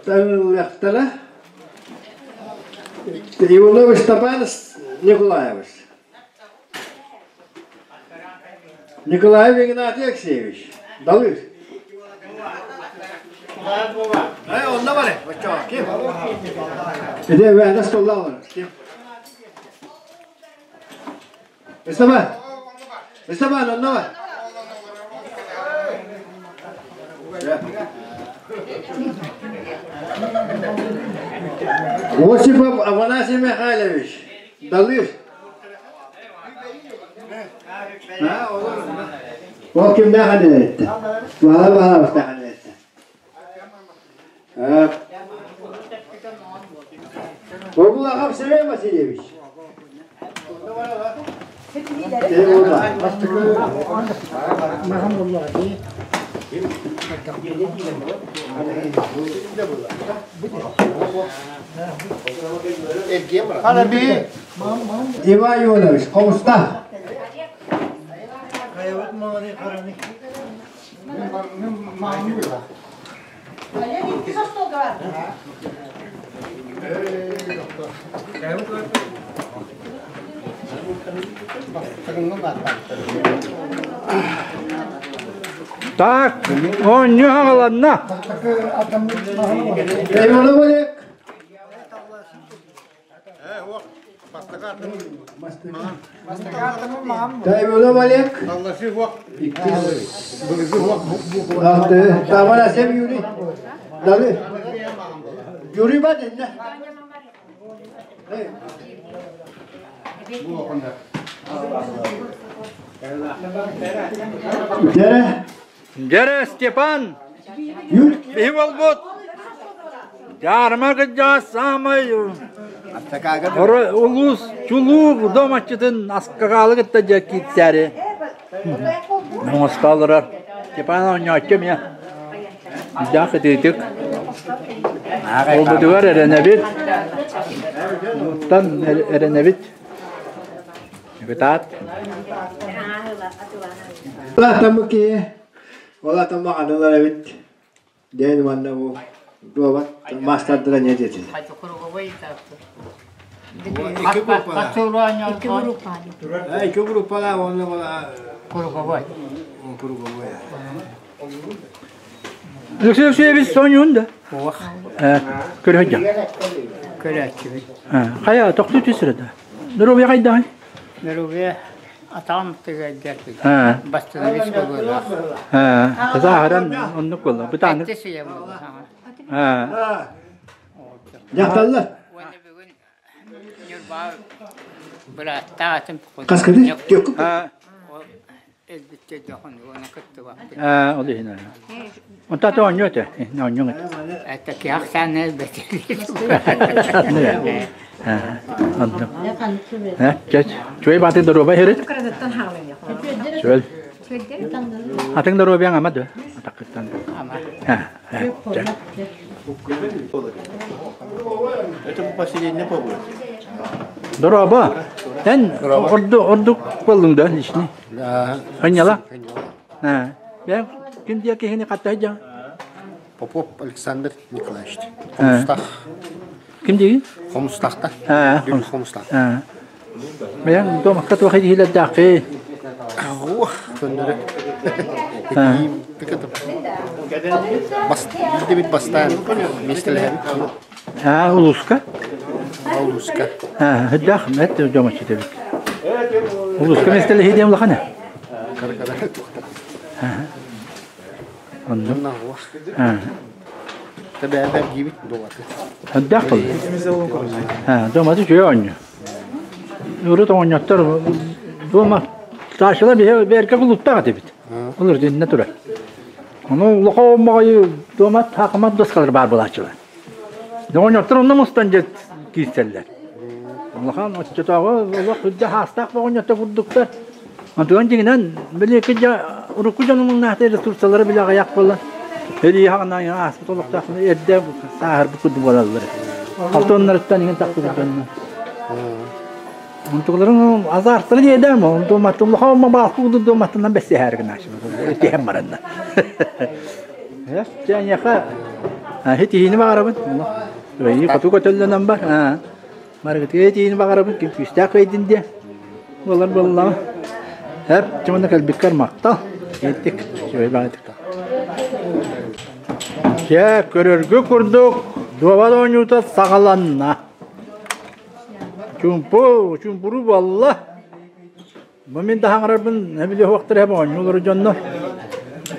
таҥыллыахтара. Иванов Степан Николаевич. Николаев Игнатий Алексеевич, Далыр. Эй, онно бары, ким? Иде вәдә столда алар. Ким? Ыстаба. Ыстаба, онно бар. Осипов Афанасий Михайлович, Далыр. Ол кимнээх аннетте? Баһа баһаабыстаах аннетте. Обулахов Семен Васильевич. Иван Иванович, хомуста. Так, оонньуу хаҕаланна. Иванов Олег. Тайванов Олег. Тамара Сем Юрий. Далы. Юрий ба дэннэ. Дьэрэ. Дьэрэ Степан. Биһи буолбут. Дьаарыма кырдьаҕас саамай улуус чулуу домаччытын аскагаалы кытта дьэ киирсээри оҥосто олорор. Степан оонньооччу эмиэ Дьаах итиитик. Олбутугар эрэнэбит. Оттон эрэнэбит. Кытаат. Улаатаммыт киһи, улаатаммыт аналар эбит. Диэн манна бу дуобат маастардара не диэтилэр. Икки группа. Икки группалаах уонна Круговой. Круговой. Алексей Алексеевич сонньуун да? Көрө Көрөөччүбүт. Хайа, тохтуу түсүрэ да. Здоровье хайдаҕый? Здоровье атаҕым тыгайдатый. Бастыгабыс буолуох. Тазааһыран оннук буолла. Бытаанык. Сэттэ буолла. Дьахталлар. Уонна бүгүн Ньурбаа бырааттаатым. Хаскыды? Төккүп. Элбиттэ дохун уона кыттыбаппыт. Ээ, ол иһин. Онто аты оонньуу этэ. Оонньууҥ этэ. Это киһи элбэтэ. Оннук. Чуй бааты доруобай хэрит. Чөл. Атың доруобайаң ама да? Атаккыттан. Ама. Это поселение побудет. Дороба. Эн орду ордук болдуң да лишний. Ханьяла. Бәм ким диэ киһини хатта жа? Попов Александр Николаевич. Хомустах. Ким диги? Хомустахта. Хомустах. Бәм домакка туох дихилердаахы. Көннөрү. Бас бастаан миэстэлэһэбит. Аа, улууска? Улууска. Аа, хыдах мэт дьомоччу эбит. Улууска миэстэлэһии диэн улахан. Кара-кара туохтар. Оннук. Аа. Тэбэбэр диибит дуолаты. Хыдах был. Аа, доматы үчүгэй оонньуу. Урут оҕонньоттор дуома таашыла биһи бэркэ кулуттаах этибит. Олор динне турар. Ону улахан оммоҕойу дуомат хаакымат доскалар баар буолааччылар. Оҕонньоттор онно мустан дьэ киирсэллэр. Улахан оччотооҕу олох үрдэ хаастаах оҕонньоттор курдуктар. Онтуган дьиҥинэн били дьэ урукку дьон умуннаахтар ресурсалара били аҕыйах буолан сэрии хаҕына ааспыт олохтоох эрдэ сааһырбыт курдук буолаллар. Алтоннарыттан иҥин тахсыбыт дьонно. Онтугаларын азартары диэдэм, онту улахан омма баалку дуоматтынан бэссиһээр гынааччы. Тиһэн баранна. Дьэ эйиэхэ итиини баҕарабын. Ыйыы хоту көтөллөнөн бар. Маргытыга итиини баҕарабын, ким күүстээх кыайдын диэ. Буолар буоллаҕа. Эп, чымына кэлбиккэр махтал. Иттик, үчүгэй баҕайытык. Дьэ, көрөргө курдук, дуобат оонньуута саҕаланна. Чумпу, чумпуруу буолла. Бу мин да хаҥарарбын эбили уһуохтар эһэм оонньуулары дьонно.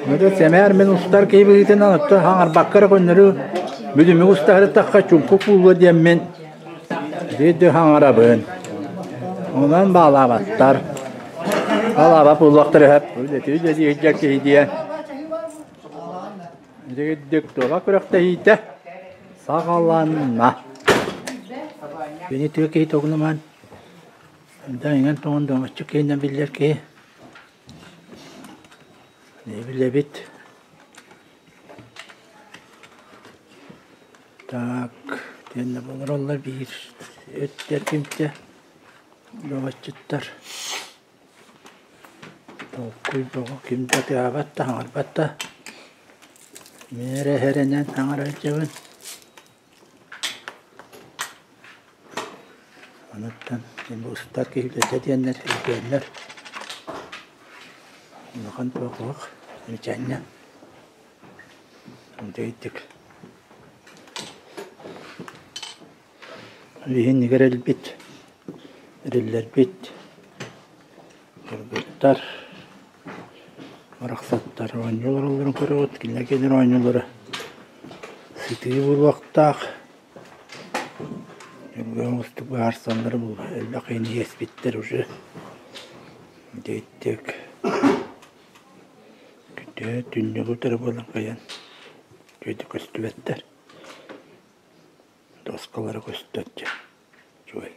Мөдө сэмээр мин устар киһи быһыытынан оттон хаҥарбакка эрэ көннөрү бүдүмүк устаһырыттахха чуҥкук буолуо диэммин биирдэ хаҥарабын. Онон баалаабаттар. Баалаабат буолуохтар эһэп. Үлэтии үлэлии сылдьар киһи диэн. Дьигирдик туола күрэхтэһиитэ саҕаланна. Кини тыа киһи тугунамаан Да иҥэн тоҥон доҥоччу киһинэн биллэр киһи. Билэбит. Так, диэннэ олороллор биир өттө кимтэ доҕоччуттар. Толкуй бөҕө ким да тыаабат да хаҥарбат да. Мин эрэ эрэнэн хаҥара сылдьабын. Онуттан бу устар киһи үлэтэ диэннэр өйдөөннөр улахан туох суох замечание үчүгэйдик Биһиннигэр өлбүт, эриллэрбит кыргыттар барахсаттар оонньуу олороллорун көрөҕүт, кинилэр кинилэр оонньуулара сытыы буолуохтаах. Өлгөм устук быһаарсаллара буолуо, элбэх киһини иэспиттэр уже. Дэйдик күтэ түннүгү утары буолан кыайан үчүгэйдик көстүбэттэр. Доскалара көстөр дьэ, үчүгэй.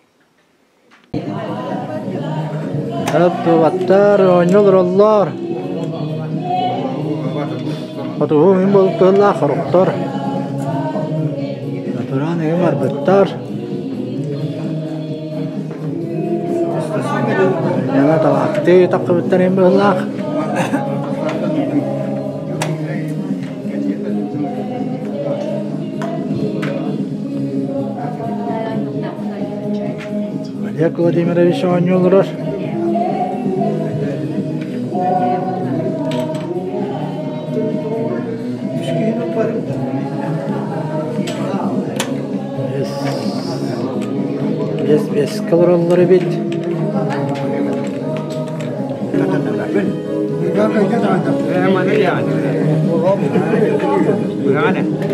Туобаттар оонньуу олороллор. Хотугу мин буолуктуоллаах хоруктар. Натуран эҥин барбыттар. Яна табаахтыы таххыбыттар эҥин быһыылаах. Олег Владимирович оонньуу олорор. Бес беске олороллор эбит.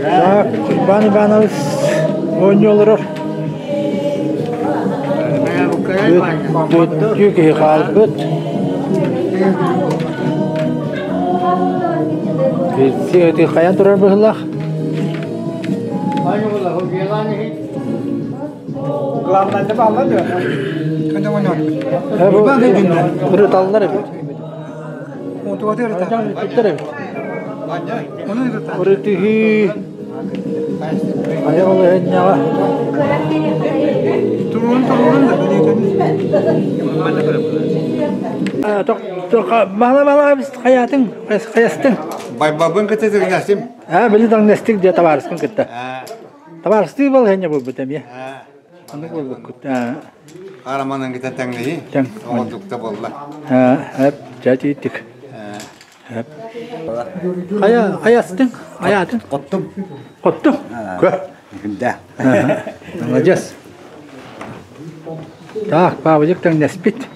Так, Иван Иванович оонньуу олорор. Түөртүү киһи хаалбыт. Ити хайан турар быһыылаах? Ырыталлар эбит. Ырыттар эбит. Ырытыһыы айах олоһунньаҕа. Бала-бала хайаатыҥ, хайастыҥ. Байбабын кытта тыгнастым. Аа, били таҥнастык дьэ табаарыскын кытта. Табаарыстыы балаһыанньа буолбут эмиэ. Оннук буолбуккут. Хараманан кытта тэҥнэһии. Тэҥ. Оҕотукта буолла. Аа, эп, дьэ тииттик. Хайа, хайастың? Хайаатын? Хоттум. Хоттум? Көр. Да. Молодец. Так, Павлик тэҥнэспит.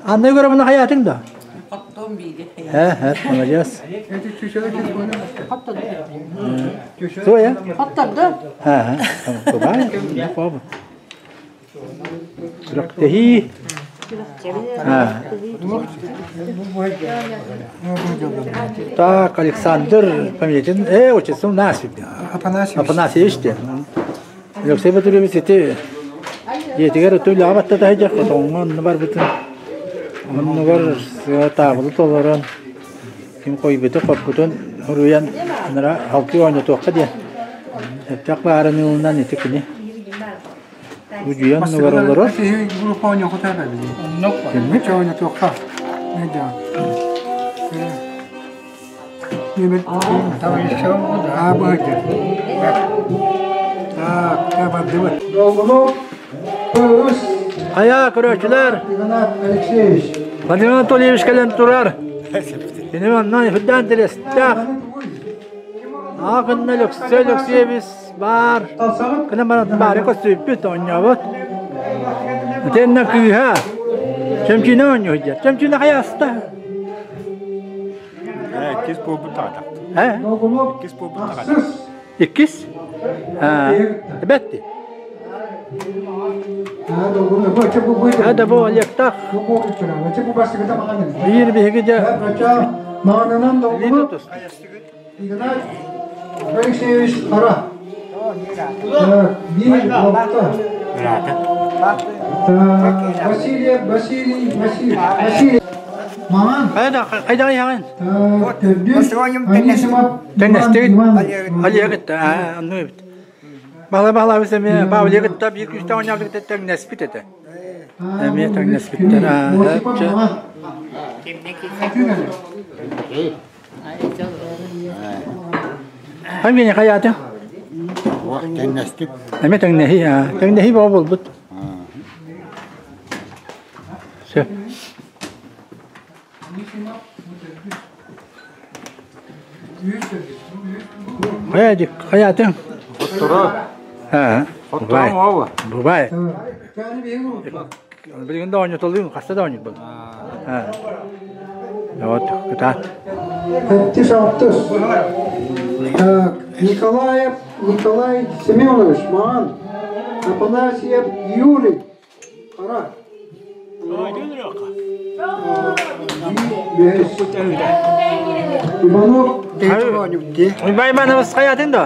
Анна Егоровна хайаатыҥ да? Хоттум биири. Э, молодец. Зоя? Хотторду. Ха, ха. Бывает. Күрэхтэһии. Так, Александр фамилиятын, отчество у нас Афанасьевич. Афанасьевич диэн. Алексей Петрович ити дьиэтигэр өтө үлэҕэ баттата сылдьар, хотоҥҥо онно барбытын, оннугар таабылы толорон, ким хойбуту хоппутун суруйан, анара халкы оонньотуохха диэн. Сөптөөх баарын ылынан ити кини. Удьуйан нугар олорор. Кимник? Хайа, көрөөччүлэр! Владимир Анатольевич кэлэн турар. Кини манна үрдээн интэриэстээх. Аах гынна Лөксөй Лөксүөбүс баар. Кына баран баары көстүбүппүт, оонньообут. Итиэннэ кыыһа Чөмчүүнэ оонньуу сылдьар. Чөмчүүнэ хайа аста? Иккис буолбут таҕата. Э? Иккис буолбут таҕата. Иккис? Эбэтти. Да бу Олегтаах биир биһиги дьэ Алексеевич Хара. Биир алта. Василий Василий Василий Василий. Маман. Хайда хайаҕын? Төрдүс. Тэҥнэстигит. Олегыт онну эбит. Баһыла баһылаабыс эмиэ Павлигытта биир күүстээх оонньообут тэҥнэспит этэ. Эмиэ тэҥнэспиттэр. Хангини хайааты? Тэҥнэстик. Эмиэ тэҥнэһии, тэҥнэһии бөҕө буолбут. Сөп. Хайа хайаатыҥ? Хотторо. Ха. Хотторо Бывает. Билигин да оонньотолуйум, хаста да оонньуйбун. Вот, кытаат. Хэттис алтыс. Николаев Николай Семенович, Маан. Афанасьев Юрий. Хара. Иванов. Уйбай Иванович хайатын да?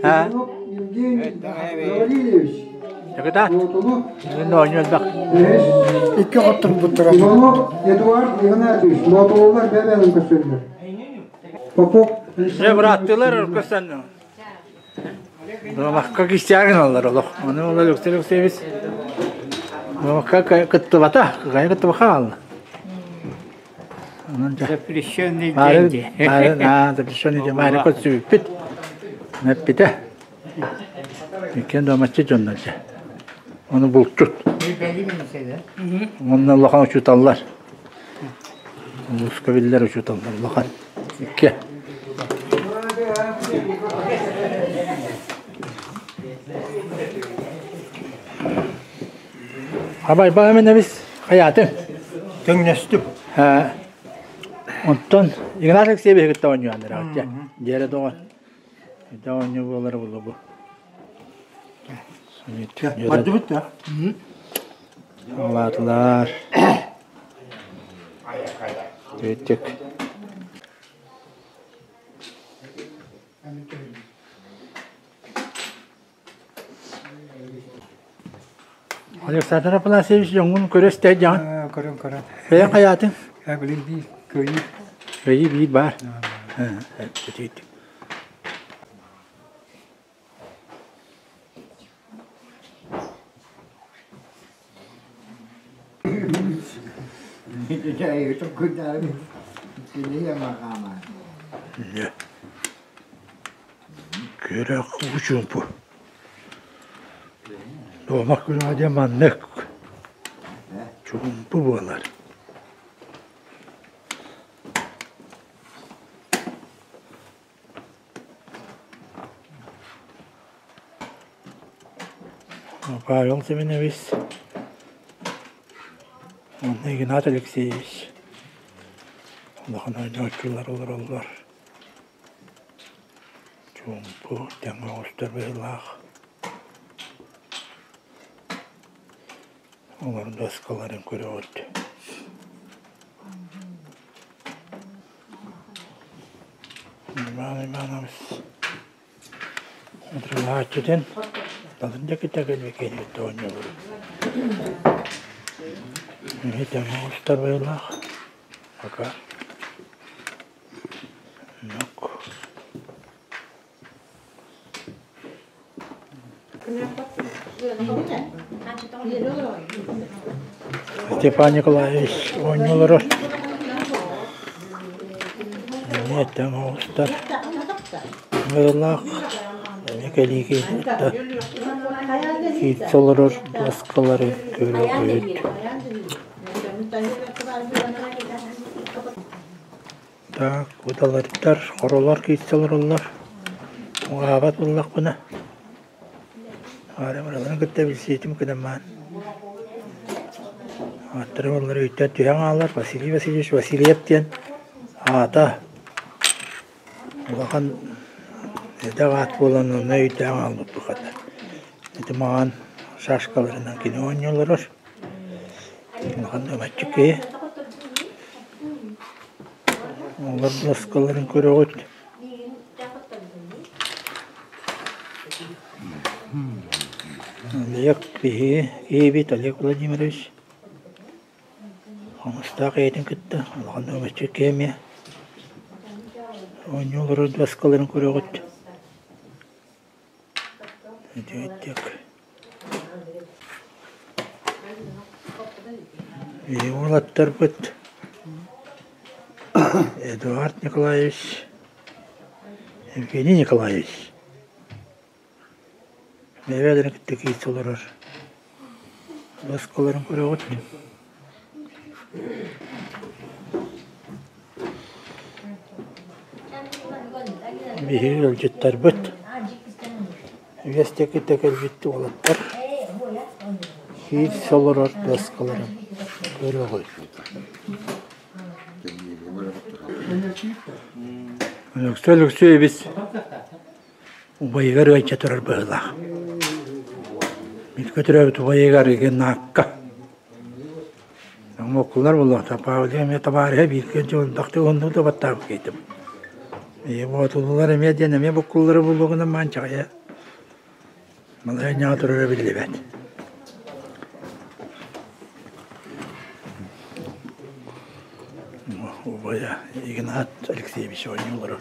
Иванов Евгений Гаврильевич. Кытаат. Оонньуу элбэх. Икки хотторбуттара. Иванов Эдуард Игнатьевич, Лотололар бэбэлин көстөллөр. Попов. Дьэ, бырааттыылар көстөн. Дуомакка кистиагын аллар олох. Оны ол Алексей Алексеевич Дуомакка кыттыбата, кыайа кыттыбаха хаалла. Запрещенный деньги. Запрещенный деньги. Маары көстүбүппүт. Нэппитэ. Иккиэн дуомаччы дьоннор дьэ. Ону булчут. Онно улахан учууталлар. Улууска биллэр учууталлар улахан. Икки. Абай баамын эбис хайаатын. Тэҥнэстим. Онтон Игнат Алексеевич кытта оонньуаннар дьэ. Дьиэрэ доҕор. Эдэ оонньуу буолара буолла бу. Бардыбыт да? Алаатылар. Түттүк. Александр Афанасьевич дьоҥҥун көрө истэ дьаҥ. Көрөн көрөн. Бэйэҥ хайаатыҥ? Билин биир кыайыы. Кыайыы биир баар. Түттүк. Күрэх уу-чуумпу. Дуома күрэҕэ диэн маннык чуумпу буолар. Павел Семенович уонна Игнат Алексеевич улахан ойнооччулар олороллор. Чуумпу тэҥ оҕустар быһыылаах. Олор доскаларын көрөҕүт. Иван Иванович Отрывааччытын татын да китэгэлбикени оонньуулур. Итэн оҕустар быһыылаах. Пока. Нок. Степан Николаевич оонньуу олорор. Эмиэ тэҥ оҕустар быһыылаах. Эмиэ кэлии киһитэ киирсэ олорор дуоскалары көрөҕүт. Так, куталардар, хоролор киирсэ олороллор. Уҕаабат буоллахпына, аара барыларын кытта билсиитим кыдамаан. Ааттара буоллар өйтөн түһэн хаалар Василий Васильевич Васильев диэн аата улахан эдэх аат буолан онно өйдөөн хаалбыппыт хата. Ити маҕан шашкаларынан кини оонньуу олорор. Улахан ымаччы киһи. Олор доскаларын көрөҕүт. Олег биһиги киһибит Олег Владимирович Хомустаах ийэтин кытта улахан ымаччы киһи эмиэ оонньуу олорор доскаларын көрөҕүт. Үтүөттүк. Биһиги уолаттарбыт Эдуард Николаевич, Евгений Николаевич бэйэ-бэйэлэрин кытта киирсэ олорор доскаларын көрөҕүт. Биһиги ыалдьыттарбыт үгэс диэки кэлбит уолаттар киирсэ олорор дуоскаларын көрөҕүт. Өлөксөй Өлөксөйөбүс убайыгар ыалдьа турар быһыылаах. Бииргэ төрөөбүт убайыгар Игнаакка Оҥоккулар буолуохтаах Павлия эмиэ табаарыһа бииргэ дьоллоохтук уһуннук да баттаабыт киһитим. Ийэ боотулулар эмиэ диэн эмиэ буккуллара буолуоҕунан маанчаҕайа балаһыанньаҕа турара биллибэт. Убайа Игнат Алексеевич оонньуу олорор.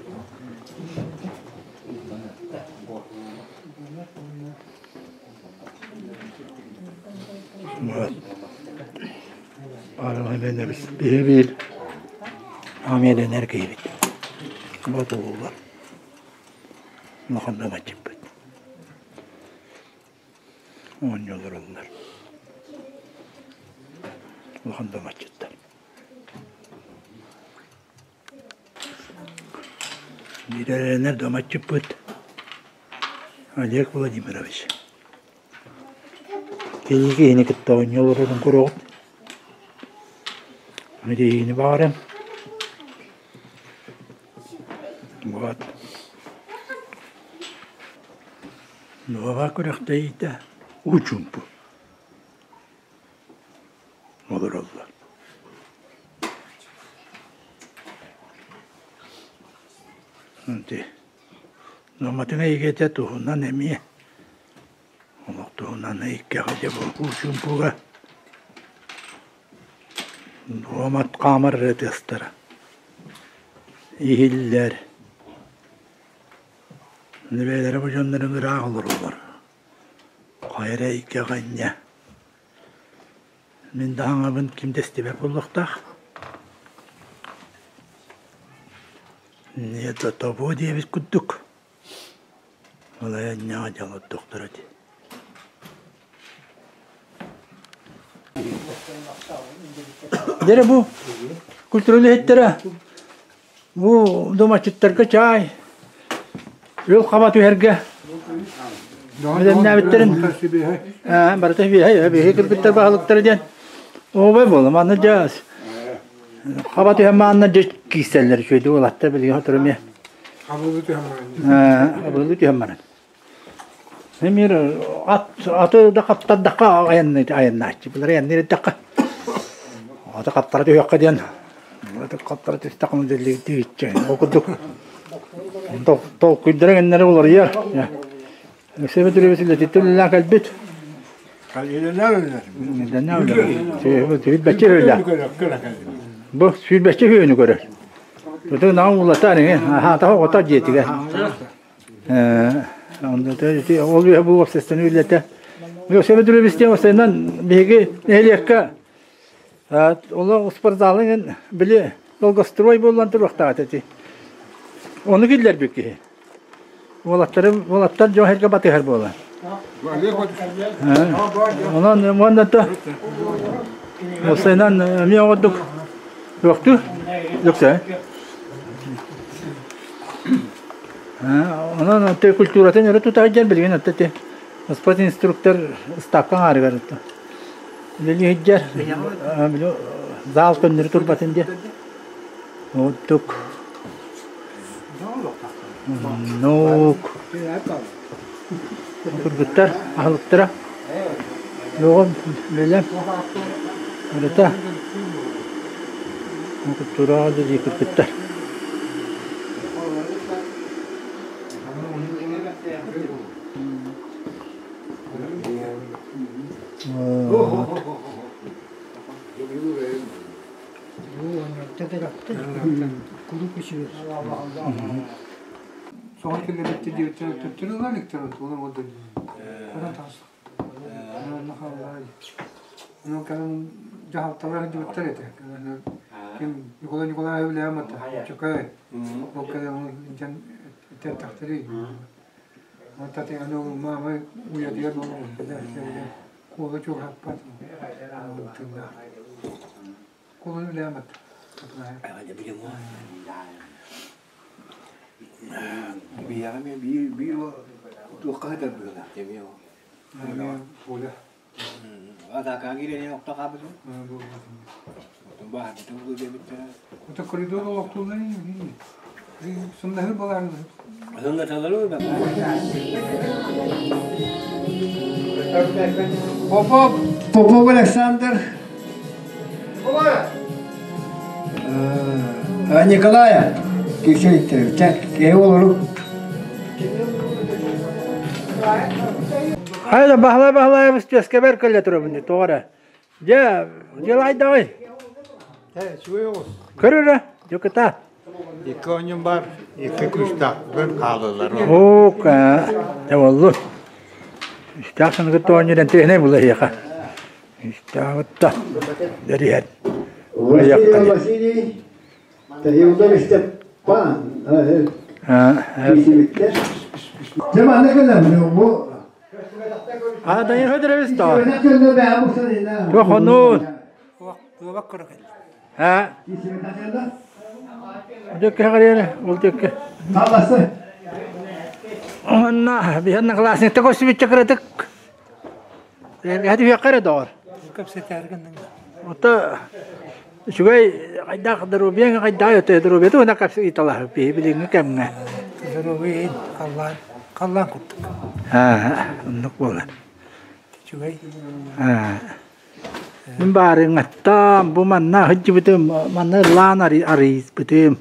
Биһи биир амиэлэнэр киһибит. Ботулуулар. Улахан ымаччыппыт. Оонньуулар Улахан ымаччыттар. Биирэлэнэр домаччыппыт Олег Владимирович. Кини киһини кытта оонньуу олорорун көрөҕүт. Мириини баҕарым. Вот. Нуоба күрэхтэһиитэ уу чуумпу олороллор. Ити Номатын эйгэтэ туһунан эмиэ олох туһунан эйгэҕэ дьэ бу уу чуумпуга дуомат хаамар эрэ тыастара иһиллэр. Бэйэлэрэ бу дьоннорун ыраах олороллор. Хайа эрэ эйгэҕэ инньэ Мин да аҥабын ким да истибэт буолуохтаах. Это того диэбит курдук. Балайанньаҕа дьолордохторо дии. Дьэ бу культура үлэһиттэрэ бу домаччыттарга чаай, үөл хаба түһэргэ. Бэлэмнээбиттэрин барыта биэһэ биһи кыргыттар баһылыктара диэн ообой буола манна дьэ хаба түһэн маанна дьэ киирсэллэр үчүгэйдик уолаттар билигин сотору эмиэ Хабылы түһэн баран. Хабылы түһэн баран. Эмир ат аты да хаптардахха айаннааччы. Булар айанныыр эттэххэ. Аты хаптара түһүөххэ диэн аты хаптара түстэххэ дэллиитиччэ. Ол курдук толкуйдара гэннэри уларыйар. Алексей Петрович үлэтиттэн үлэлээн кэлбит. Сүүрбэччэ үһүлээх. Бу сүүрбэччэ үһүнү көрөр. Туту наҕа улатаар иҥин. Аһаатаҕа оҕото дьиэтигэр. Ол үһэ бу уопсастыбаны үлэтэ. Алексей Петрович диэн уопсайынан биһиги нэһилиэккэ олох спортзалын били долгострой буолан туруохтаах этэ. Ону киллэрбит киһи. Уолаттарым, уолаттар дьон сиргэ батыһар буолан. Онон уонна то уопсайынан эмиэ оҕордук туохтуу Лөксө. Онон тö культуратын өрө тута сылдьар билигин отто ти спорт инструктор ставка аҥаарыгар отто. Үлэлии сылдьар зал көннөрү турбатын диэн. Оттук Нуук кыргыттар аһылыктара Лоҕом бэлэм барыта культураҕа дии кыргыттар Вот. Соҕон кэллэрбитте диэбиттэр төттөрү ыла иликтэр онтулар уолда Онон таҕыстык. Онно хааллаҕа Онон кэлэн дьаһалталар сылдьыбыттар этэ. Ким Николай Николаев үлэһэн Чөкөй. Ол кэлэн дьон эттэхтэрий. Татьяна маама уйатыгар куола чугаһаппат тыыннаах. Кулун үлээмэт. Биһиэхэ эмиэ биир биир туохха сытар быһыылаах эмиэ ол. Оля. Атаакаҕа киирэн охто хаалбытым. Оттон бааһырбытым буолуо диэбиттэрэ. Это коридор олохтуулар Сымнаһыр балаҕан. Попов Попов Александр Николая кишейтерче киһи олору Хайда баһылай баһылайабыс түөскэбэр кэллэ турабын тоҕо эрэ. Дьэ, дьылайдаҕый. Көрөрө, дьукута. Икки оонньум бар, икки күүстээх хаалылар. Ока, боллу. Үстээх саныгыт оонньууран тиһинэй була эһиэхэ. Үстээҕитта дөрүһэн. Василий Василий, Таһиудов Степан, киисибиттэр. Дьэ манна кэлэн бу А Данил Федорович то. Туох хонуун? А? Дьөккө хариэре, ол дьөккө. Онна биһэн классникта көсүбүтчэ кыратык. Эһэти үөххэ эрэ доҕор. Ото үчүгэй хайдах доруобуйаҥ хайдах өтө доруобуйата уна капсы ыйталаһы биһи билиҥҥи кэмҥэ. Доруобуйа халлаан халлаан курдук. Аа, оннук буолар. Үчүгэй. Аа. Мин баарыҥаттан бу манна сылдьыбытым, манна ыллаан арыйбытым.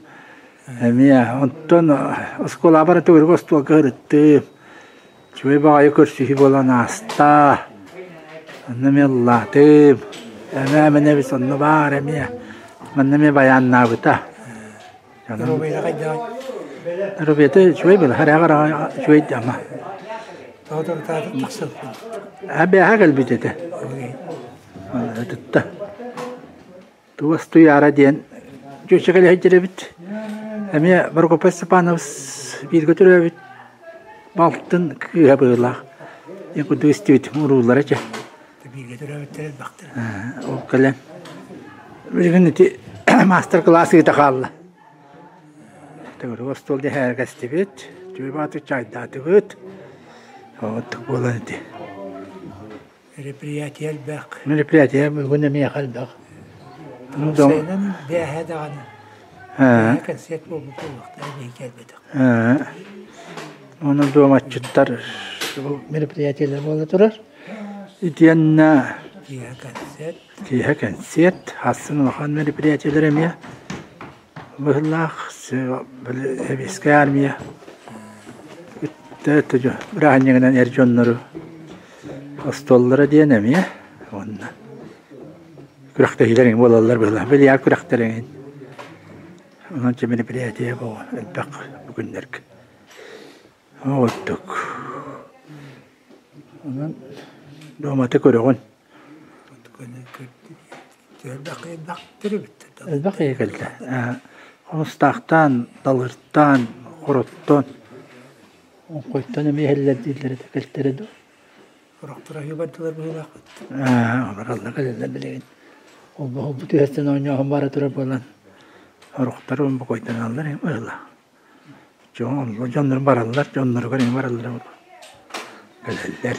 Эмиэ онтон оскуолабар төгүрүк остуолга сырыттым. Үчүгэй баҕайы көрсүһүү буолан ааста. Онно эмиэ ыллаатым. Эмээ мэнэбис онно баар эмиэ. Манна эмиэ байааннаабыта. Доруобуйата хайдаҕый? Доруобуйата үчүгэй буолар. Хараҕа үчүгэй да ама. Тоҕо тахсыбыт? Бээһэ кэлбит этэ. Тутта. Туос Туйаара диэн чүөчэ кэлэ сылдьар эбит. Эмиэ Прокопий Степанович бииргэ төрөөбүт балтын кыыһа быһыылаах. Диэн курдук истибитим урууллара чэ. Бииргэ төрөөбүттэр элбэхтэр. Ол кэлэн билигин ити маастар-кылаас ыыта хаалла. Төгүрүк остуол дэһээргэстибит, түбэ баатыр чайдаатыбыт. Оттук буолан ити. Мероприятие элбэх. Мероприятие бүгүн эмиэ элбэх. Сайынын бээһэ даҕаны. Бээһэ концерт буолбут буолуохтара биһиги кэлбэтэх. Онон дуоматчыттар мероприятиелар буола турар. Итиэннэ Киэһэ концерт. Киэһэ концерт, астын улахан мероприятиелар эмиэ быһылаах Сэбиэскэй армия бырааһынньыгынан эр дьоннору остуоллара диэн эмиэ уонна күрэхтэһиилэр эҥин буолаллар быһыылаах бильярд күрэхтэрэ эҥин онон мероприятие элбэх бу күннэргэ Оттук. Онон дуоматы көрөҕүн. Элбэх киһи кэллэ. Хомустаахтаан, Далыртаан, Хороттон, Оҥхойтон эмиэ иһэллэр дииллэр этэ кэлтэрэ дуо? Сорохтор аһыы бардылар быһыылаахпыт. Бараллар кэлэллэр билигин. Холбоһолбут түһэстэн оонньооһун бара турар буолан, сорохтор бокойдоналлар быһыылаах. Дьоннор бараллар, дьонноругар эмиэ бараллар кэлэллэр.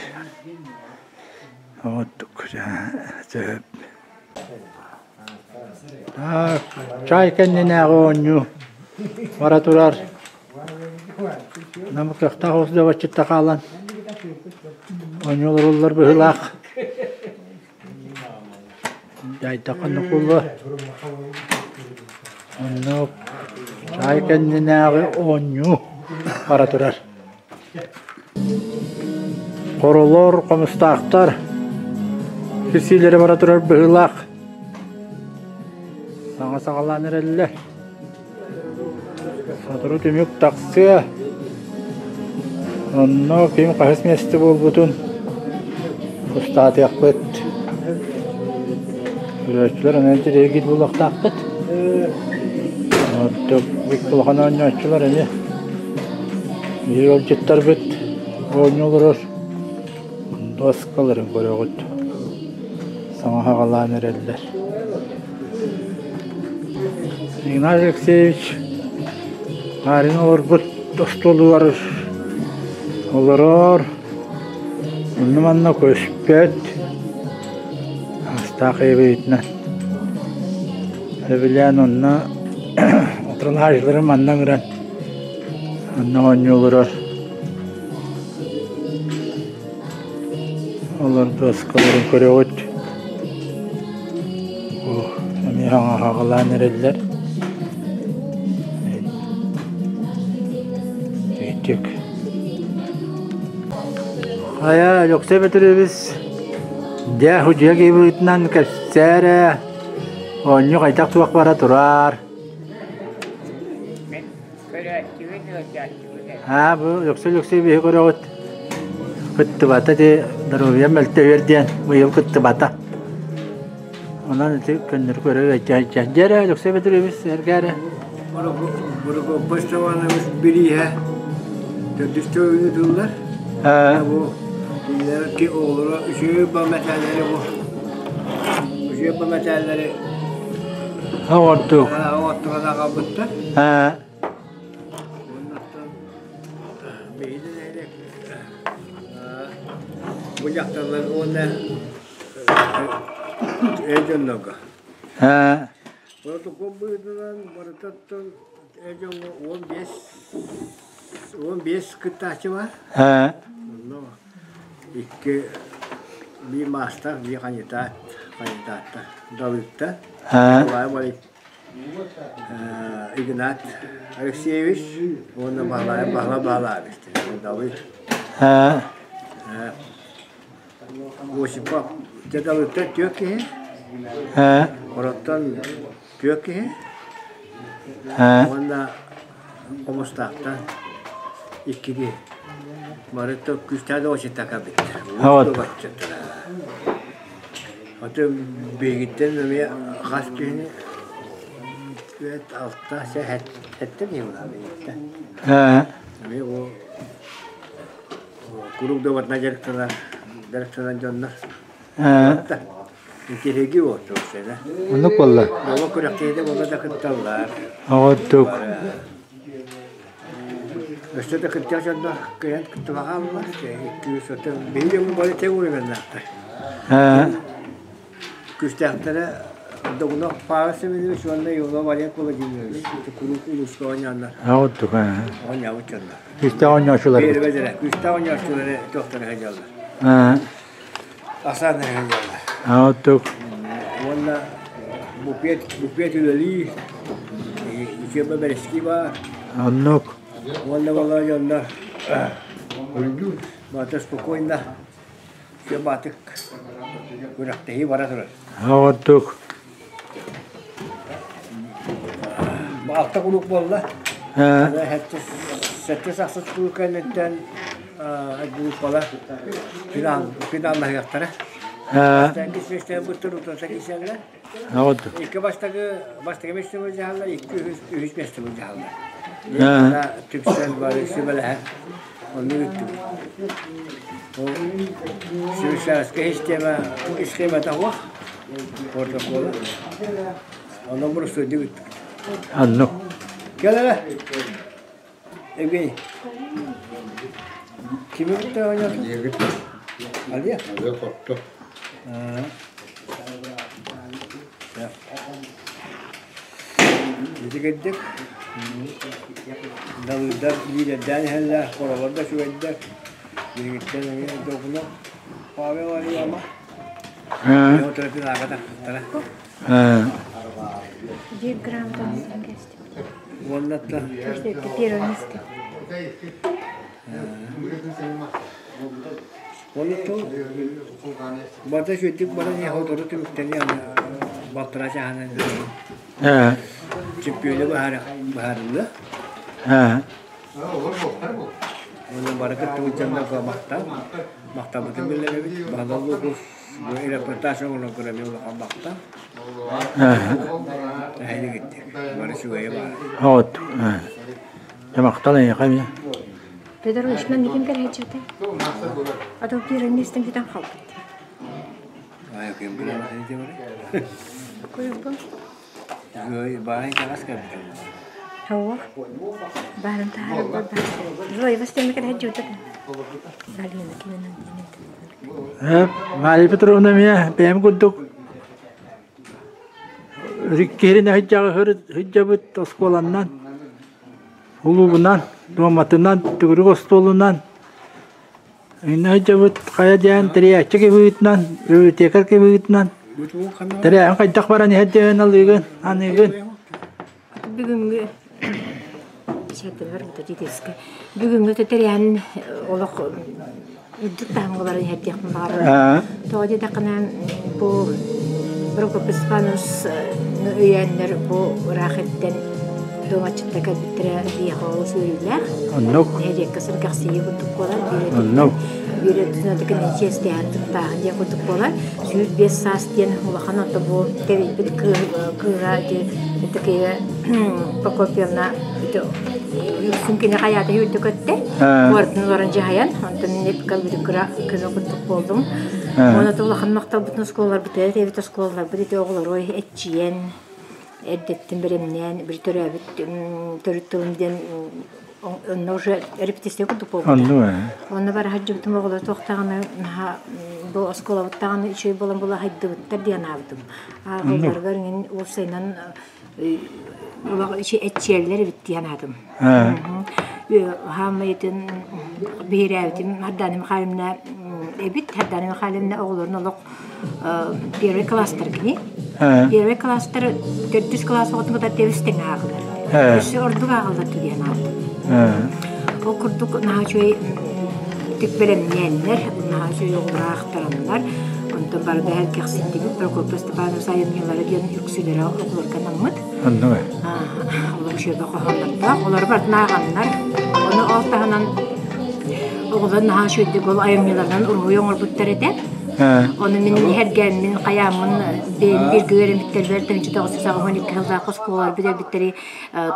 Оттук сөп. Чай кэннинээҕи оонньуу бара турар. Нам кыахтаах оҕус добоччутта хаалан оонньуу олороллор быһыылаах. Дьайдаххына буолуо. Оннук чаай кэннинээҕи оонньуу бара турар. Хоролор, хомустаахтар кирсиилэрэ бара турар быһыылаах. Саҥа саҕалаан эрэллэр. Сотору түмүк тахсыа. Онно ким хаһыс миэстэ буолбутун устаатыахпыт. Көрөөччүлэр онон интэриэһиргиир буолуохтаахпыт. Ордук улахан оонньооччулар эмиэ биһиги ыалдьыттарбыт оонньуу олорор дуоскаларын көрөҕүт. Саҥа саҕалаан эрэллэр. Игнатий Алексеевич Гарин олорбут остуолугар олорор, онно-манна көспөт, астаах эбиитинэн сөбүлээн онно утарылаһааччылары манна ыҥыран онно оонньуу олорор. Олор дуоскаларын көрөҕүт. Эмиэ хаҕалаан эрэллэр. Итик. Хайа, Алексей Петрович, дьэ, судьуйа киһи кэпсээ эрэ. Оонньуу хайдах туох бара турар? Көрөөччүбүт, ыалдьааччыбыт ээ. Аа, бу Өксө Лөксөй биһи көрөҕүт. Кыттыбата ити доруобуйам мөлтөһүөр диэн быйыл кыттыбата. Онон ити көннөрү көрөр өйдөөн. Дьэ эрэ, Лөксөй Петрович, эргэ эрэ. Борокуоппай Степанович бирииһэ төрдүс төгүл ыытыллар. Бу кинилэр ки оҕолоро үчүгэй ба мэтээллэри бу үчүгэй ба мэтээллэри Оҕордук. Оҕоттуган аҕалбыттар. Биһиги нэһилиэк бу дьахталлар уонна эр дьоннорго. Протокол быһыытынан барытыттан эр дьоҥҥо 15 кыттааччы бар. Онно икки биир маастар, биир ханьытаат, ханьытааттар Далыытта, Николай Игнат Алексеевич уонна Баһылай Баһыла Баһылаевич Далыт. Осипов дьэ Далыттан түөрт киһи, Хороттон түөрт киһи уонна Хомустаахтан икки киһи. Бары күүстээх да оччотооку эбиттэр. Аты биһигиттэн эмиэ хас киһини түөрт, алта, сэттэ киһи буолар биһигиттэн. Эмиэ ол куруук да барытына дьарыктанар дьарыктанар дьоннор. Интириэги уоту сэнэ. Оннук буолла. Оҕо күрэхтэһиитэ буолла да кытталлар. Оҕордук. Өссө да кырдьаҕас дьоннор кыайан кыттыбаҕа хааллылар. Икки үс оту биһиги дьоммут бары тэҥ уровеннаахтар. Күүстээхтэрэ Догунов Павел Семенович уонна Иванов Олег Владимирович куруук улууска оонньооннор. Оттук. Оонньообут дьоннор. Күүстээх оонньоочулар. Биэрбэдэрэ. Күүстээх оонньоочулары туохтара сылдьаллар. Асаан сылдьаллар. Оттук. Уонна букет, букет үлэлии, үчүөбэ бэрэски баар. Оннук. Уонна балар дьоннор бата спокойно все баатык күрэхтэһии бара турар. Оҕордук. Алта кулук буолла. Сэттис ахсыс кулук кэнниттэн группалар финал финаллаһыахтара. Бастакы миэстэни быттыр утарса киирсэллэр. Икки бастакы бастакы миэстэ былдьаһаллар, икки үһүс үһүс миэстэ былдьаһаллар. Түмсэн бары сүбэлэһэн оннук ыттыбыт. Швейцарская система схемата суох протокола. Онон бұрыстойдук ыттыбыт. Оннук. Кэл эрэ. Евгений. Кими кытта оонньоотуҥ? Алия? Алия хотто. Ити кырдьык, далыырдар лиидэрдээн иһэллэр, хоролор да үчүгэйдэр. Билиҥҥиттэн эмиэ Дохунов Павел Алиама. Его финалга тахсыбыттара. Биир грамотаны кэстибит. Уонна Первое место. Уонна Барыта үчүгэйдик баран иһэ сотору түмүктэниэ балтараа чааһынан чемпиону быһаарыллыа. Уонна бары кыттыбыт дьоннорго махтал. Махталбытын биллэрэбит. Баһылай Лугус бу репортаж оҥорон көрөммүн улахан махтал. Эһэни киттик. Бары үчүгэйи баар. Вот. Махтал эйиэхэ эмиэ. Петр Ильичман никим кэлээччитэ? А то первое место бүтэн хаалбыт. Ай, ким билэр Куйбу. Баай таҥас кэлбит. Хауа. Баарын таһаарар Зоя бастыҥ кэлээччитэ. Галина киминэн Мария Петровна эмиэ бэйэм курдук киһини сылдьабыт оскуоланнан Улуубунан, дуоматынан, төгүрүк остуолунан иннэ сылдьабыт хайа диэн тэрийээччи кыбыытынан, библиотекарь кыбыытынан тэрээһин хайдах баран иһэр диэн алыыгын, аныыгын. Бүгүҥҥү бүгүҥҥү тэрээһин олох үрдүк таһымҥа баран иһэр диэхпин баҕарабын. Тоҕо диэтэххинэ бу Прокопий Степанович өйөөннөр бу ыраах эрдэн дуоматчыттар кэлбиттэрэ биһиэхэ олус үөрүүлээх. Оннук. Нэһилиэккэ сэргэхсийии курдук буолар. Оннук. Биир өттүнэн кини чиэстэһэн туттааһын диэн курдук буолар. 105 саас диэн улахан ото бу тэрийбит кыыһа ити Прокопьевна үксүн кини хайаата үрдү көттө. Куоратын олорон дьаһайан, онтон кэлбит кыра көмө курдук буоллум. Уонна улахан махталбытын оскуолаларбыт, эбит оскуолаларбыт ити оҕолору эччийэн, эрдэттэн бэлэмнээн, бір төрөөбүт төрүт тылым диэн онно уже репетиция курдук буолбута. Онно бара сылдьыбытым оҕолор туохтаҕына наһаа бу оскуолабыт даҕаны үчүгэй буолан була хайдыбыттар диэн аабытым. Ааҕылларыгар иҥин уопсайынан эччиэллэр эбит диэн аатым. Хааммайытын биһирээбитим Хардана Михайловна эбит. Хардана Михайловна оҕолорун олох первый класстар кини. Первый класстар төрдүс класс оҕотун кытта тэбис тэҥ ааҕылар. Өссө ордук ааҕыллар диэн ааттым. Ол курдук наһаа үчүгэй тик бэлэмнээннэр, наһаа үчүгэй оҕолор аахтараннар, онтон бары да кэхситтибит Прокопий Степанович айымньылара диэн үксүлэрэ оҕолорго анаммыт. Олор үчүгэй хоһооннордоох, олору барытын ааҕаннар. Ону ол таһынан оҕолор наһаа үчүгэйдик ол айымньыларынан уруһуй оҥорбуттар этэ. Ону мин иһэргээммин, хайааммын бэйэм бииргэ үөрэммиттэрбэр тыһыынча тоҕус жүз аҕыс уон икки сыллаах оскуолалар бүтэрбиттэри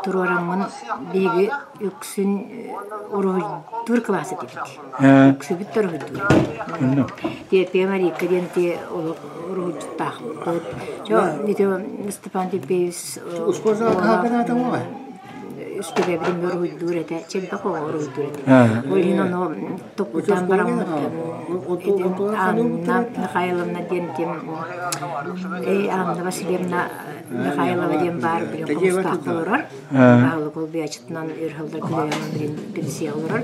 туруораммын биһиги үксүн уруһуйдуур кылаас этибит. Үксүбүт да уруһуйдуур. Тиэрпиэ Марика диэн ити олох уруһуйдьуттаахпыт. Ити Степан Типпеевич үстүбэбитин уруһуйдуур этэ, чэлбэх оҕо уруһуйдуур этэ. Ол иһин ону токкутаан бараммыт Анна Михайловна диэн ким Анна Васильевна Михайлова диэн баар билин хомустаахха олорор. Баһылык ол биячытынан өр сыллар күлэйэн билин пенсия олорор.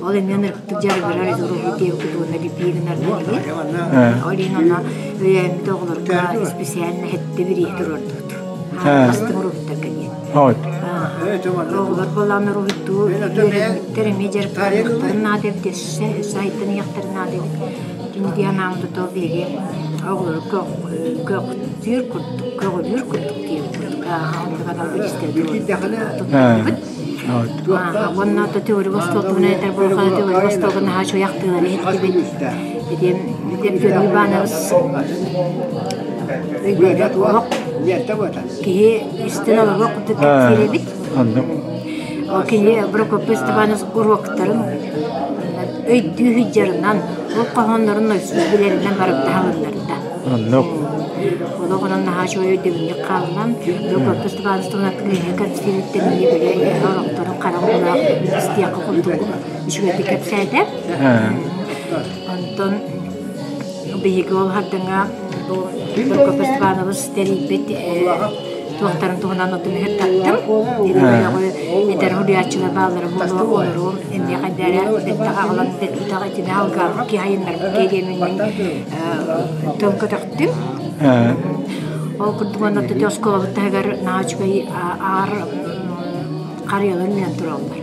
Ол эмиэ ынырыктык дьарыгырар уруһуй диэбит уонна липии гынардан иһин. Ол иһин ону өйөөммүт оҕолорго специально хэтти бирииһи туруордубут. Бастыҥ уруһуйдарга диэн. Оҕолор буолан уруһуйдуу үөрэммиттэр эмиэ дьарыктаныахтарын наада эбит, өссө сайдан иһиэхтэрин наада эбит. Кини диэн анаабыта биһиги оҕолору көҕүтүүр курдук, көҕүлүүр курдук диэбит курдук. Оннук анал туттарбыт. Уонна теория остуолтун этэр буолха теория остуолга наһаа чуйахтыылар иһиттибит. Ити Петр Иванович өйдөбүт олох киһи истин олоҕу курдук кэпсиир эбит. Ол кини Прокопий Степанович уруоктарын өйдүү сылдьарынан, ол хоһооннорун билэринэн барыктаһалларда. Оннук. Олох онон наһаа үчүгэй өйдөбүнньүк хааллан, Прокопий Степанович туһунан кыыһы кэпсиириттэн мини били орохторун хара уулаах истиэххэ курдук үчүгэйдик кэпсээтэ. Онтон биһиги ол хардыҥа бу Прокопий Степанович тэрийбит туохтарын туһунан отун ыһыктаттым. Ити этэр суруйааччылар бааллара буолуо олору эмиэ хайдара бэттэх аҕалан бэттэх итини алгаабыт киһи айыннарбыт киһи диэммин тыл көтөхтүм. Ол курдук онно оскуолабыт таһыгар наһаа үчүгэй аар харыйалар үүнэн тураллар.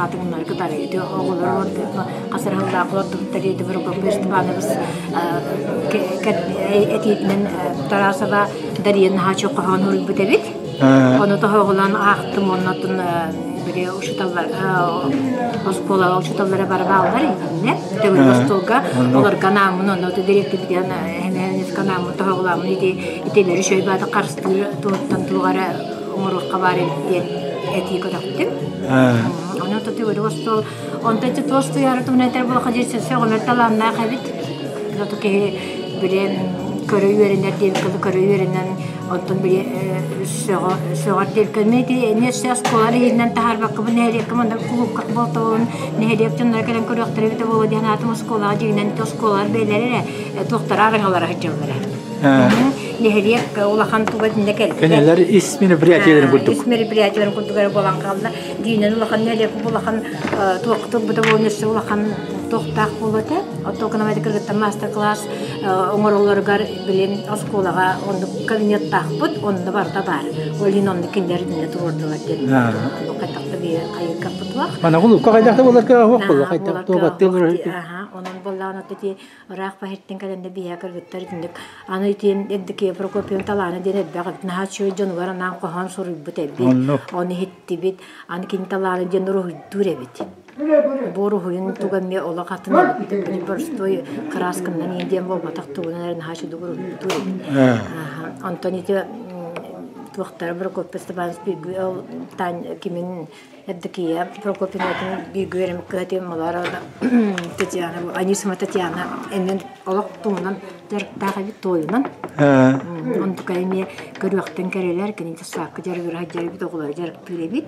Хатыҥнары кытары ити оҕолор хасырһыллаах олордубуттар ити Прокопий Степанович этиитинэн Тарасова Дария наһаа хоһоон суруйбут эбит. Ону тоһоҕолоон аахтым оннотун били учууталлар оскуола учууталлара бары бааллар итиннэ төгүрүк остуолга олорго анааммын онно дириэктирбитигэр эмээнискэ анааммын тоһоҕолооммун ити итилэри үчүгэй баата харыстыыр туһуттан туох эрэ оҥоруохха баар эбит диэн этии көтөхтүм. Онон төгүрүк остуол онтон ити туос туйаары туһунан этэр буоллахха дьэ сөҕүмэр талааннаах эбит. Зато киһи били көрө үөрэнэр диэбиккэ көрө үөрэнэн оттон били сөҕөр диэбиккэ эмиэ ити эмиэ өссө оскуола иһинэн таһаарбаккабын нэһилиэккэ манна кулуупка буолтабын нэһилиэк дьонноро кэлэн көрүөхтэрэ эбитэ буолуо диэн аатым оскуолаҕа дьиҥинэн ити оскуолалар бэйэлэрэ эрэ туохтара арыҥалара сылдьаллара. Нэһилиэк улахан туга итиннэ кэлбитэ. Кинилэр ис мероприятиеларын курдук. Ис мероприятиеларын курдук эрэ буолан хаалла. Дьиҥинэн улахан нэһилиэк улахан туох тылбыта буолан өссө улахан туохтаах буолуо этэ. Оттон экономика кыргыттар мастер-класс оҥороллоругар билин оскуолаҕа оннук кабинеттаахпыт, онно барыта баар. Ол иһин оннук кинилэр итиннэ туруордулар диэн. Оннук хайдах да биэ хайыыккаппыт суох. Манагыл укка хайдах да буолар кыаҕа суох буолла, хайдах туобаттыылар. Онон буоллаҕына ити ыраах баһыттан кэлэн да биһиэхэ кыргыттар итинник аны ити Евдокия Прокопьевна талаана диэн элбэх эбит. Наһаа үчүгэй дьонугар анаан хоһоон суруйбут эбит. Ону иһиттибит. Аны кини талаана диэн уруһуйдуур эбит. Бу уруһуйун туга эмиэ олох атын эбит. Били боростуой кыраасканан иин диэн буолбатах тугунан эрэ наһаа үчүгэй уруһуйдуур эбит. Онтон ити туохтара Прокопий Степанович ол кимин Евдокия Прокопьевнатын бииргэ үөрэммит кыһа Малара Татьяна Анисима Татьяна эмиэ олох туһунан дьарыктаах эбит туойунан. Онтука эмиэ көрүөхтэн кэрэлэр кини дьассаакка дьарыгыра сылдьар эбит оҕолору дьарыктыыр эбит.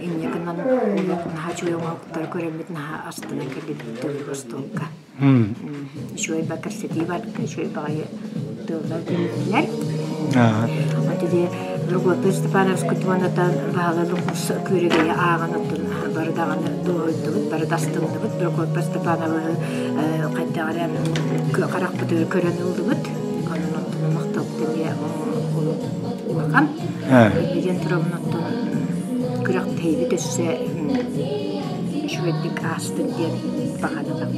Инньэ гынан олох наһаа үчүгэй оҥоһуктары көрөммүт наһаа астынан кэллибит төгүрүк остуолга. Үчүгэй ба кэпсэтии барда, үчүгэй баҕайы тыллар билиннилэр. Ити Прокопий Степанович Кутманатан баһылай Луҥкус Күөрэгэйи ааҕан оттон бары даҕаны дуоһуйдубут, бары да астынныбыт. Прокопий Степановиһы хайдах эрэ харахпытыгар көрөн ыллыбыт. Онон оттон махталбыт эмиэ улахан. Диэн тураммын оттон күрэхтэһиибит өссө үчүгэйдик аастын диэн баҕанабын.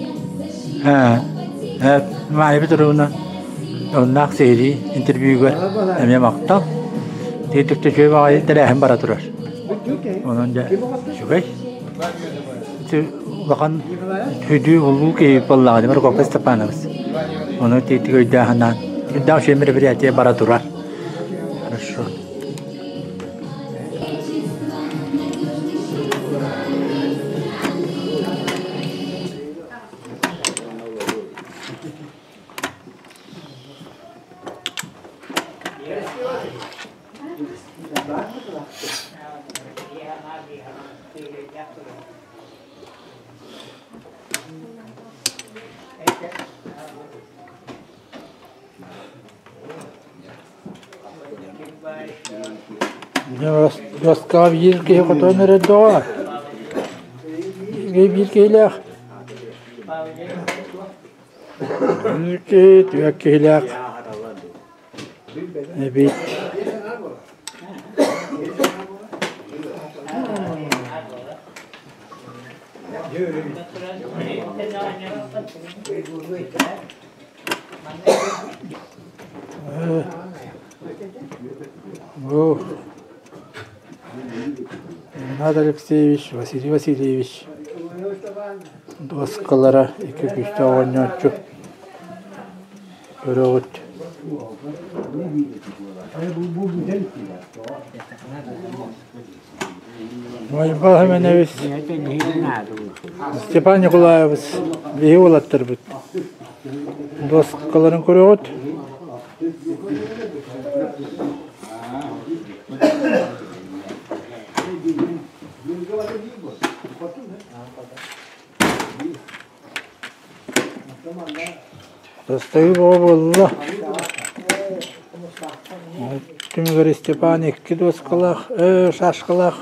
Маайбыт уруна оннаах сиһилии интервьюга эмиэ махтал. Тиэтикте үчүгэй баҕайы тэрээһин бара турар. Онон дьэ үчүгэй. Улахан сүдү улуу киһи буоллаҕа дии Прокопий Степанович. Ону тиэтик өйдөөх өйдөөх үчүгэй мероприятие бара турар. Хорошо. Доскаҕа биир киһи хотон эрэр доҕор. Биир киһилээх. Биир киһи, түөрт киһилээх эбит. Бу Игнат Алексеевич, Василий Васильевич дуоскалара икки күүстээх оонньооччу көрөҕүт. Майбал Хименевич, Степан Николаевич биһи уолаттарбыт дуоскаларын көрөҕүт. Достойу бөҕө буолла. Түмүгэр Степан икки дуоскалаах, шашкалаах.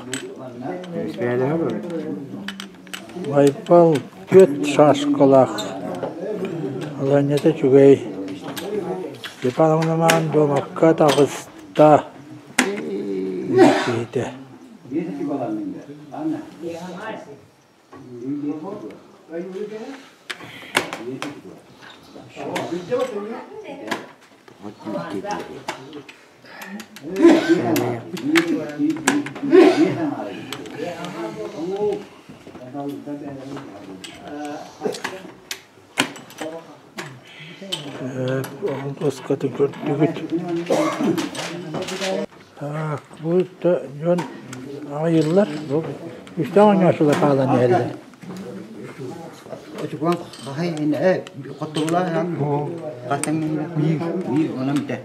Байбал түөрт шашкалаах. Аланньата үчүгэй. Степан Роман дуомакка таҕыста. Киһитэ. Оскатын көрдүгүт. Так, бу дьон аҕыйыллар. Бу үстээх оонньооччулар хаалан иһэллэр. Очукуан хахай хоттобулаан биир биир онон бүтэ.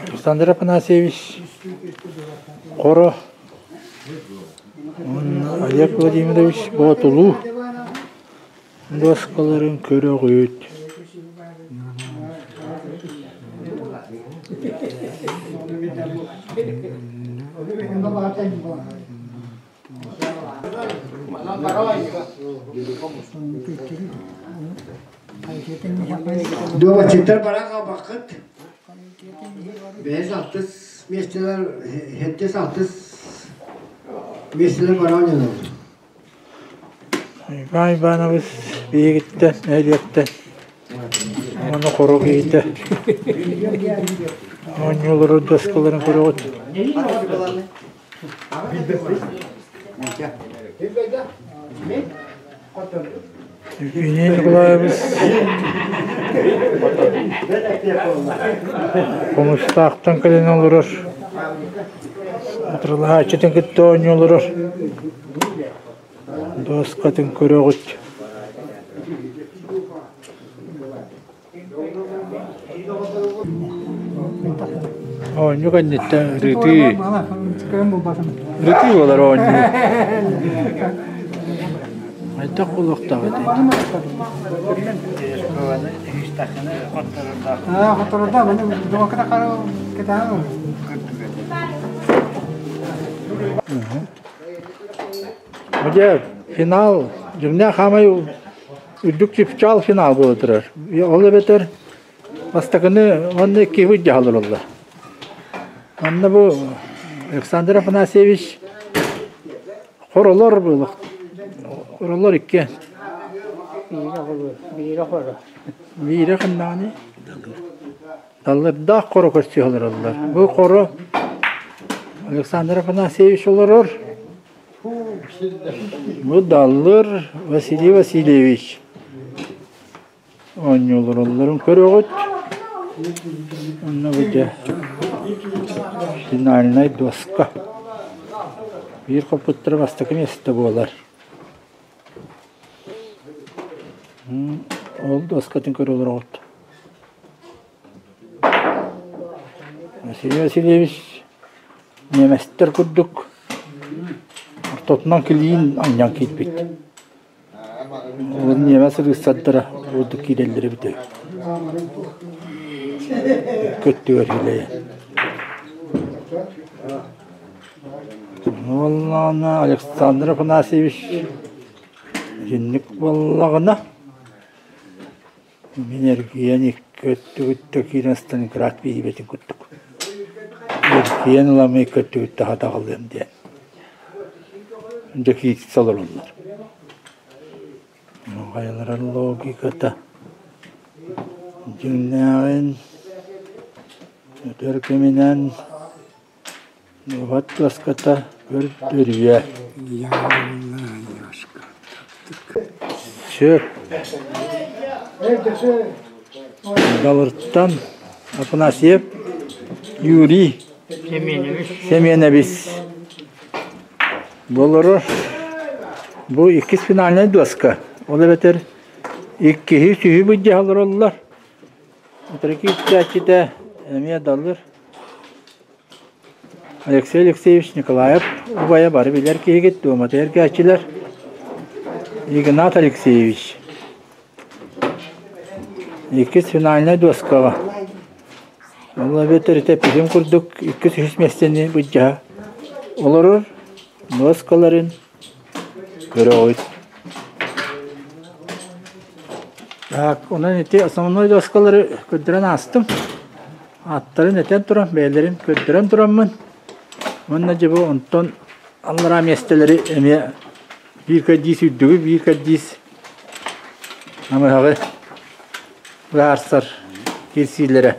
Александр Афанасьевич Хоро Олег Владимирович Боотулуу дуоскаларын көрөҕүт. Дуобатчыттар баран хаалбаккыт. Бэһис алтыс миэстэлэр, сэттис алтыс миэстэлэр баран оонньоноллор. Иван Иванович биһигиттэн, нэһилиэктэн уонна хоро киһитэ оонньуулары доскаларын көрөҕүт. Евгений Николаевич Хомустаахтан кэлэн олорор, атырылаһааччытын кытта оонньуу олорор. Дуоскатын көрөҕүт. Оонньуу кэнниттэн ырытыы. Ырытыы буолар оонньуу. Хайдах буолуохтаах этэй? Дьэ, финал, дьиҥнээх хаамай үрдүк чыпчаал финал буола турар. Ол эбэтэр бастакыны уонна иккиһи дьаһалар олла. Онно бу Александр Афанасьевич хоролор буолуох. Хоролор икки. Биирэ хоро. Биирэ ханнаҕыный? Даллардаах хоро көрсүө олороллор. Бу хоро Александр Афанасьевич олорор. Бу Даллыр Василий Васильевич оонньууларалларын көрөҕүт. Онно бу дьэ финальнай доска. Биир хоппуттара бастакы миэстэ буолар. Ол доскатын көрө олороҕут. Василий Васильевич немецтэр курдук ортотунан килиин анньан киирбит. Ол немец рыцардара курдук киирэллэрэ эбитэ Көттүгэр үлэйэ. Уоллаана Александр Афанасьевич итинник буоллаҕына Мин эргийэн икки өттүгүттэ киирэн Сталинград биһибэтин курдук. Эргийэн ыламмын икки өттүгүттэ хатаҕалыам диэн. Дьэ киирсэ олороллор. Хайалара логиката дьиҥнээҕин өтөр кэминэн Уот дуоската көрдөрүө. Сөп. Далыртан Афанасьев Юрий Семенович Болорор бу иккис финальнай дуоска. Ол эбэтэр иккиһи үсүһү былдьаһа олороллор. Утары киирсээччитэ эмиэ Далыр Алексей Алексеевич Николаев убайа бары билэр киһигит, дуомата эргээччилэр. Игнат Алексеевич. Иккис финальнай дуоскаҕа. Ол эбэтэр эппитим курдук иккис үһүс миэстэни былдьаһа олорор дуоскаларын көрөҕүт. Так, онон ити основной доскалары көрдөрөн аастым. Ааттарын этэн туран, бэйэлэрин көрдөрөн тураммын уонна дьэ бу онтон аллараа миэстэлэри эмиэ биир кэрдиис үрдүгү, биир кэрдиис намыһаҕы быһаарсар киирсиилэрэ.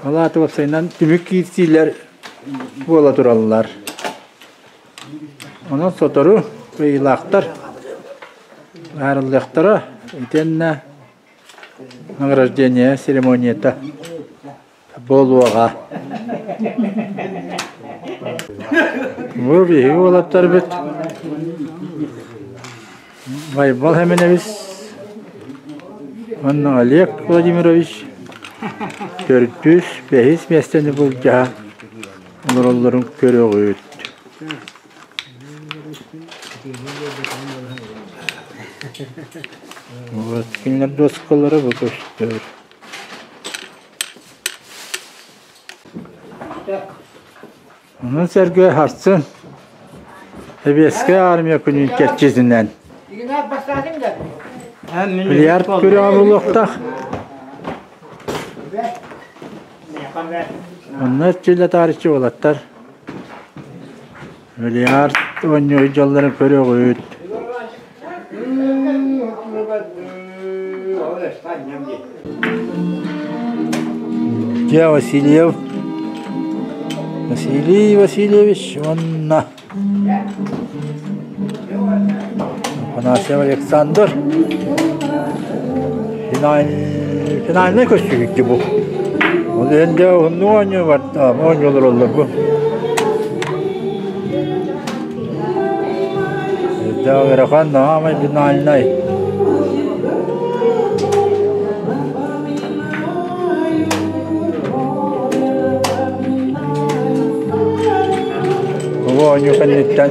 Ол аата уопсайынан түмүк киирсиилэр буола тураллар. Онон сотору кыайыылаахтар быһаарыллыахтара итиэннэ Награждение церемонията буолуоҕа. Бу биһиги уолаттарбыт Байбал Хэмэнэбис уонна Олег Владимирович төрдүс, бэһис миэстэни былдьаһа олороллорун көрөҕүт. Вот кинилэр дуоскалара бу көстөр. Онон сэргэ харсын Сэбиэскэй армия күнүн чэрчитинэн бильярд күрэҕэ буолуохтаах. Онно эрчиллэ таарыччы уолаттар Бильярд оонньуу дьоллорун көрөҕүт. Дьэ Васильев Василий Васильевич уонна Афанасьев Александр финальнай көстүүһүк бу. Ол иһин дьэ уһуннук оонньуу барда, оонньуулар оллор бу. Дьэ ыарахан наамай финальнай. Бу оонньуу кэнниттэн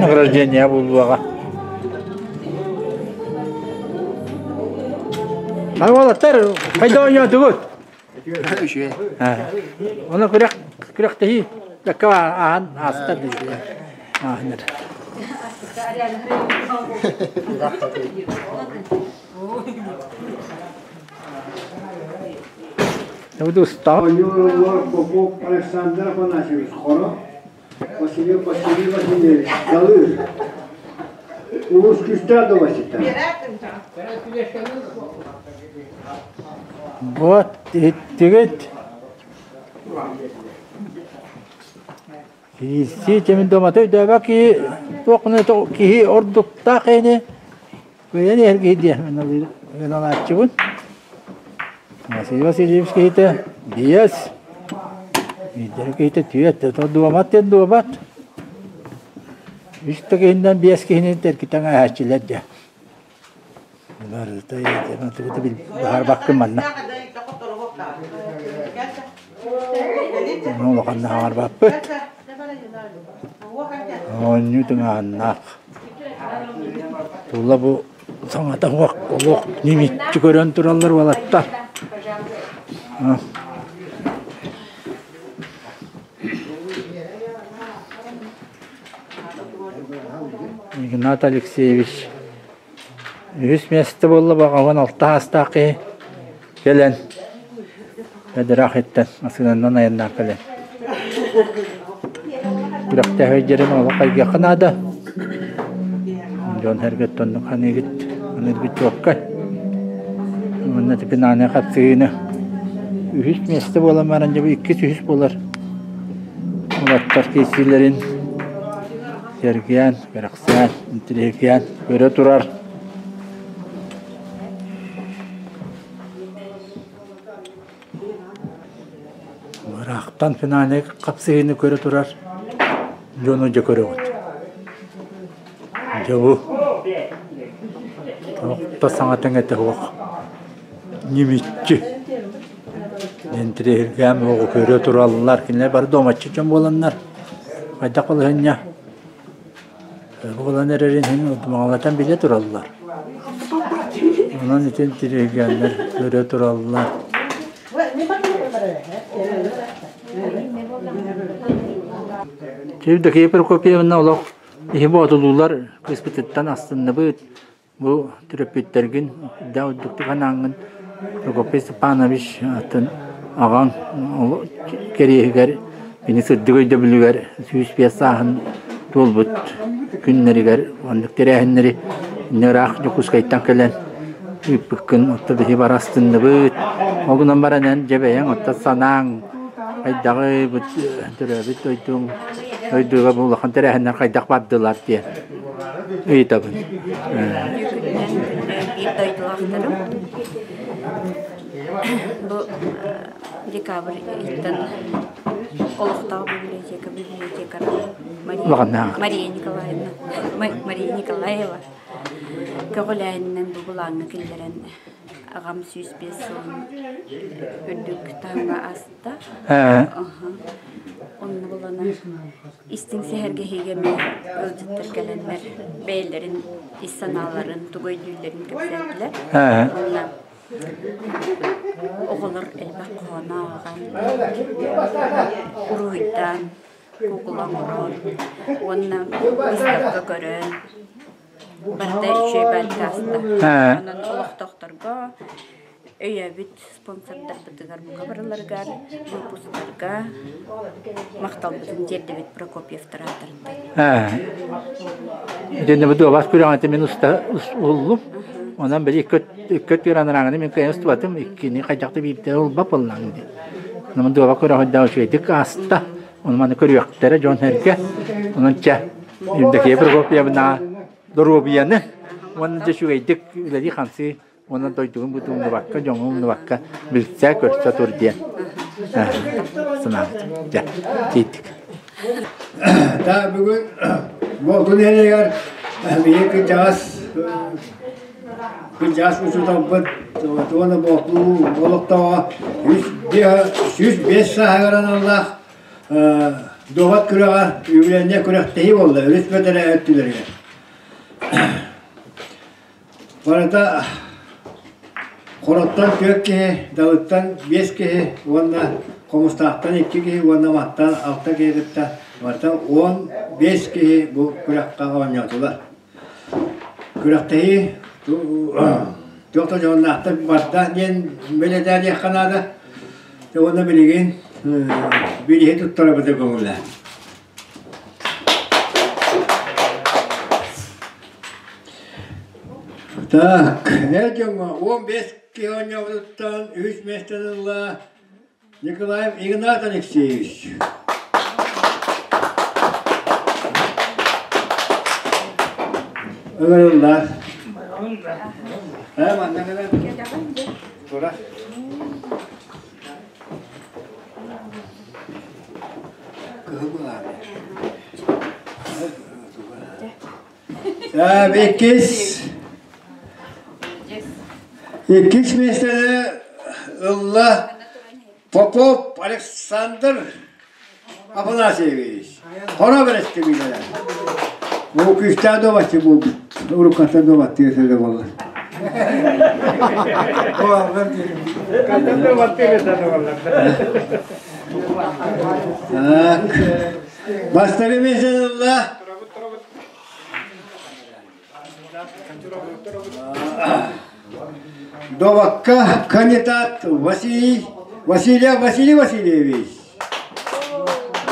награждение булуоҕа. Ай уолаттар, хайда оонньоотугут? Үчүгэй. Оны күрэх күрэхтэһии бэккэ ааһан ааста ааһынар. Оонньуур Попов Александр Афанасьевич Хоро, Василий Василий Васильевич Далыр, Улус күүстээх да Васита. Вот иһиттигит. Киирсии тимин домата өйдөөбөт киһи туох киһи ордуктаах ини Кыайан иһэр киһи диэн ыналааччыбын. Василий Васильевич киһитэ биэс, биирдэрэ киһитэ түөрт, дуомат диэн дуобат. Үс да киһиннэн биэс киһини тэркитэн ааһааччылар дьэ. Барыта баһарбаккын манна. Ону улаханна хаҥарбаппыт. Оонньуу тыҥааһыннаах. Тула бу саҥата суох олох ньимиччи көрөн тураллар уолаттар. Игнат Алексеевич үһүс миэстэ буолла баҕабын алта саастаах киһи кэлэн Бэдэрэх иттэн массыынанан айаннаан кэлэн күрэхтэһэ дьэрин олох хайгыахха наада дьон сэргэттэн оннук ханыыгыт аныыргыт чуоккай уонна типинааны хапсыһыыны үһүс миэстэ буолан баран дьэ бу иккис үһүс буолар уолаттар киирсиилэрин сэргээн кэрэхсээн интириэһиргээн көрө турар Ыраахтан финальнай хапсыһыыны көрө турар дьону дьэ көрөҕүт. Дьэ бу туох да саҥата-иҥэтэ суох ньимиччи интириэһиргээн оҕу көрө тураллар. Кинилэр бары дуомаччы дьон буоланнар хайдах балаһыанньа буолан эрэрин иһин удумаҕалатан билэ тураллар. Онон итин тириэгэннэр көрө тураллар. Евдокия Прокопьевна олох иһи боотулуулар кыыспытыттан астынныбыт. Бу төрөппүттэргин да үрдүктүк анаангын Прокопий Степанович атын аҕаҥ кэриэһигэр кини сырдык өйдөбүлүгэр 105 сааһын туолбут күннэригэр оннук тэрээһиннэри ыраах Дьокуускайтан кэлэн ыыппыккын отто биһи бары астынныбыт. Ол гынан баран эн дьэ бэйэҥ отто санааҥ хайдаҕый бу төрөөбүт дойдуҥ дойдуга бу улахан тэрээһиннэр хайдах бардылар диэн ыйытабын. Күнүнэн күндү биир дойдулаахтарым. Бу декабрь ыйтан олохтоох библиотека библиотекара Мария, Мария Николаевна Мария Николаева көҕүлээһининэн бу былааҥҥа киллэрэн аҕам 105 сылын үрдүк таһымҥа ааста. Онно булана Истиҥ сэһэргэһиигэ эмиэ ыалдьыттар кэлэннэр бэйэлэрин ис санааларын, тугу өйдүүллэрин кэпсээтилэр. Уонна оҕолор элбэх хоһоону ааҕан, уруһуйдаан, куукула оҥорон уонна выставка көрөн барыта үчүгэй баайга ааста. Онон олохтоохторго өйөөбүт спонсордарбытыгар бука барыларыгар, выпусктарга махталбытын тиэрдэбит Прокопьевтар ааттарыттан. Итиннэ бу дуобас күрэҕин мин уста уллум. Онон били икки өттүгэр анарааҥҥыны мин кыайан устубатым. Иккини хайдах да биирдэ ылбап буоллаҕым дии. Онон дуоба күрэҕин үчүгэйдик ааста. Ону маны көрүөхтэрэ дьон-сэргэ. Онон чэ, Евдокия Прокопьевна доруобуйаны уонна дьэ үчүгэйдик үлэлии-хамсыы уонна дойдугун бутуумнубакка, дьоҥҥун умнубакка билсэ, көрсө тур диэн санаабытым. Дьэ, тиийдик. Да, бүгүн Болтун нэһилиэгэр биһиги кырдьаҕас кырдьаҕас учууталбыт уонна Болтуу олохтооҕо 105 сааһыгар аналлаах дуобат күрэҕэр үбүлэнньэ күрэхтэһии буолла өрүс бэтэрээ өттүлэригэр. Барыта Хороттон түөрт киһи, Далыттан биэс киһи уонна Хомустаахтан икки киһи уонна Маттан алта киһи кытта барыта 15 киһи бу күрэххэ оонньоотулар. Күрэхтэһии туох да дьоһуннаахтык барда диэн бэлиэтээниэххэ наада. Уонна билигин билиһи туттарабыта көҥүлэ. Так, эр дьоҥҥо 15 киһи оонньообутуттан үһүс миэстэни ылла Николаев Игнат Алексеевич. Ыҥырыллар. Ээ, манна кэлэн тура. Иккис иккис миэстэни ылла. Попов Александр Афанасьевич. Хоро бэрэстэбиитэлэ. Бу күүстээх дуобатчы буолбут. Уруккаттан дуобаттыы сылдьар буолла. Так. Бастакы миэстэни ылла. Довакка кандидат Василий Васильев Василий Васильевич.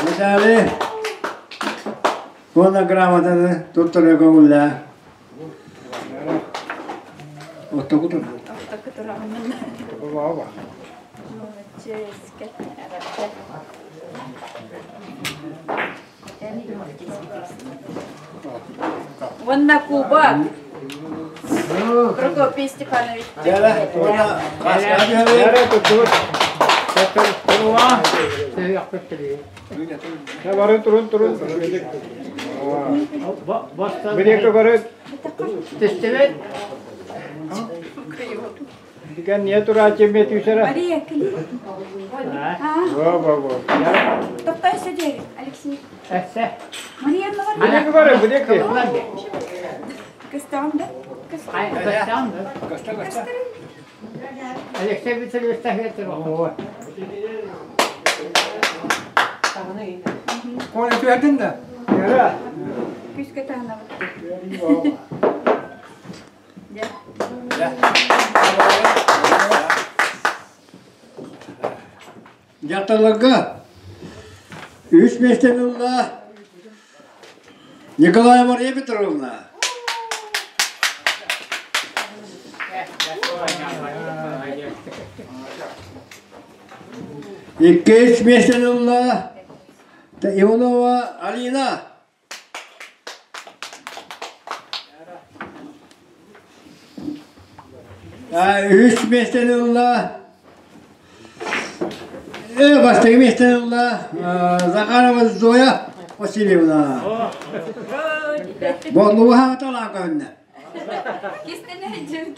Виталий уонна грамотаны туттарга көҥүллээ. Оттоку тур. Оттоку тураҕын. Уонна Куба Прокопий Степанович. Бары турун турун. Бириэкэ бары. Тестебет. Дигэн не тураачы ме түшәрә. Мария, кели. Во во во. Топтай сидели, Алексей. Әсә. Мария, Бириэкэ бары, бириэкэ. Костям, да? Костям, да? Костя, Алексей Витальевич Тахетер. Коля түһэрдин да? Күскә тағына Дьахталларга үс миэстэни ылла Николая Мария Петровна. Иккис миэстэни ылла Иванова Алина. Үс миэстэни ылла Бастакы миэстэни ылла Захарова Зоя Васильевна. Боллуга талаан көһүннэ. Кистене жұрт.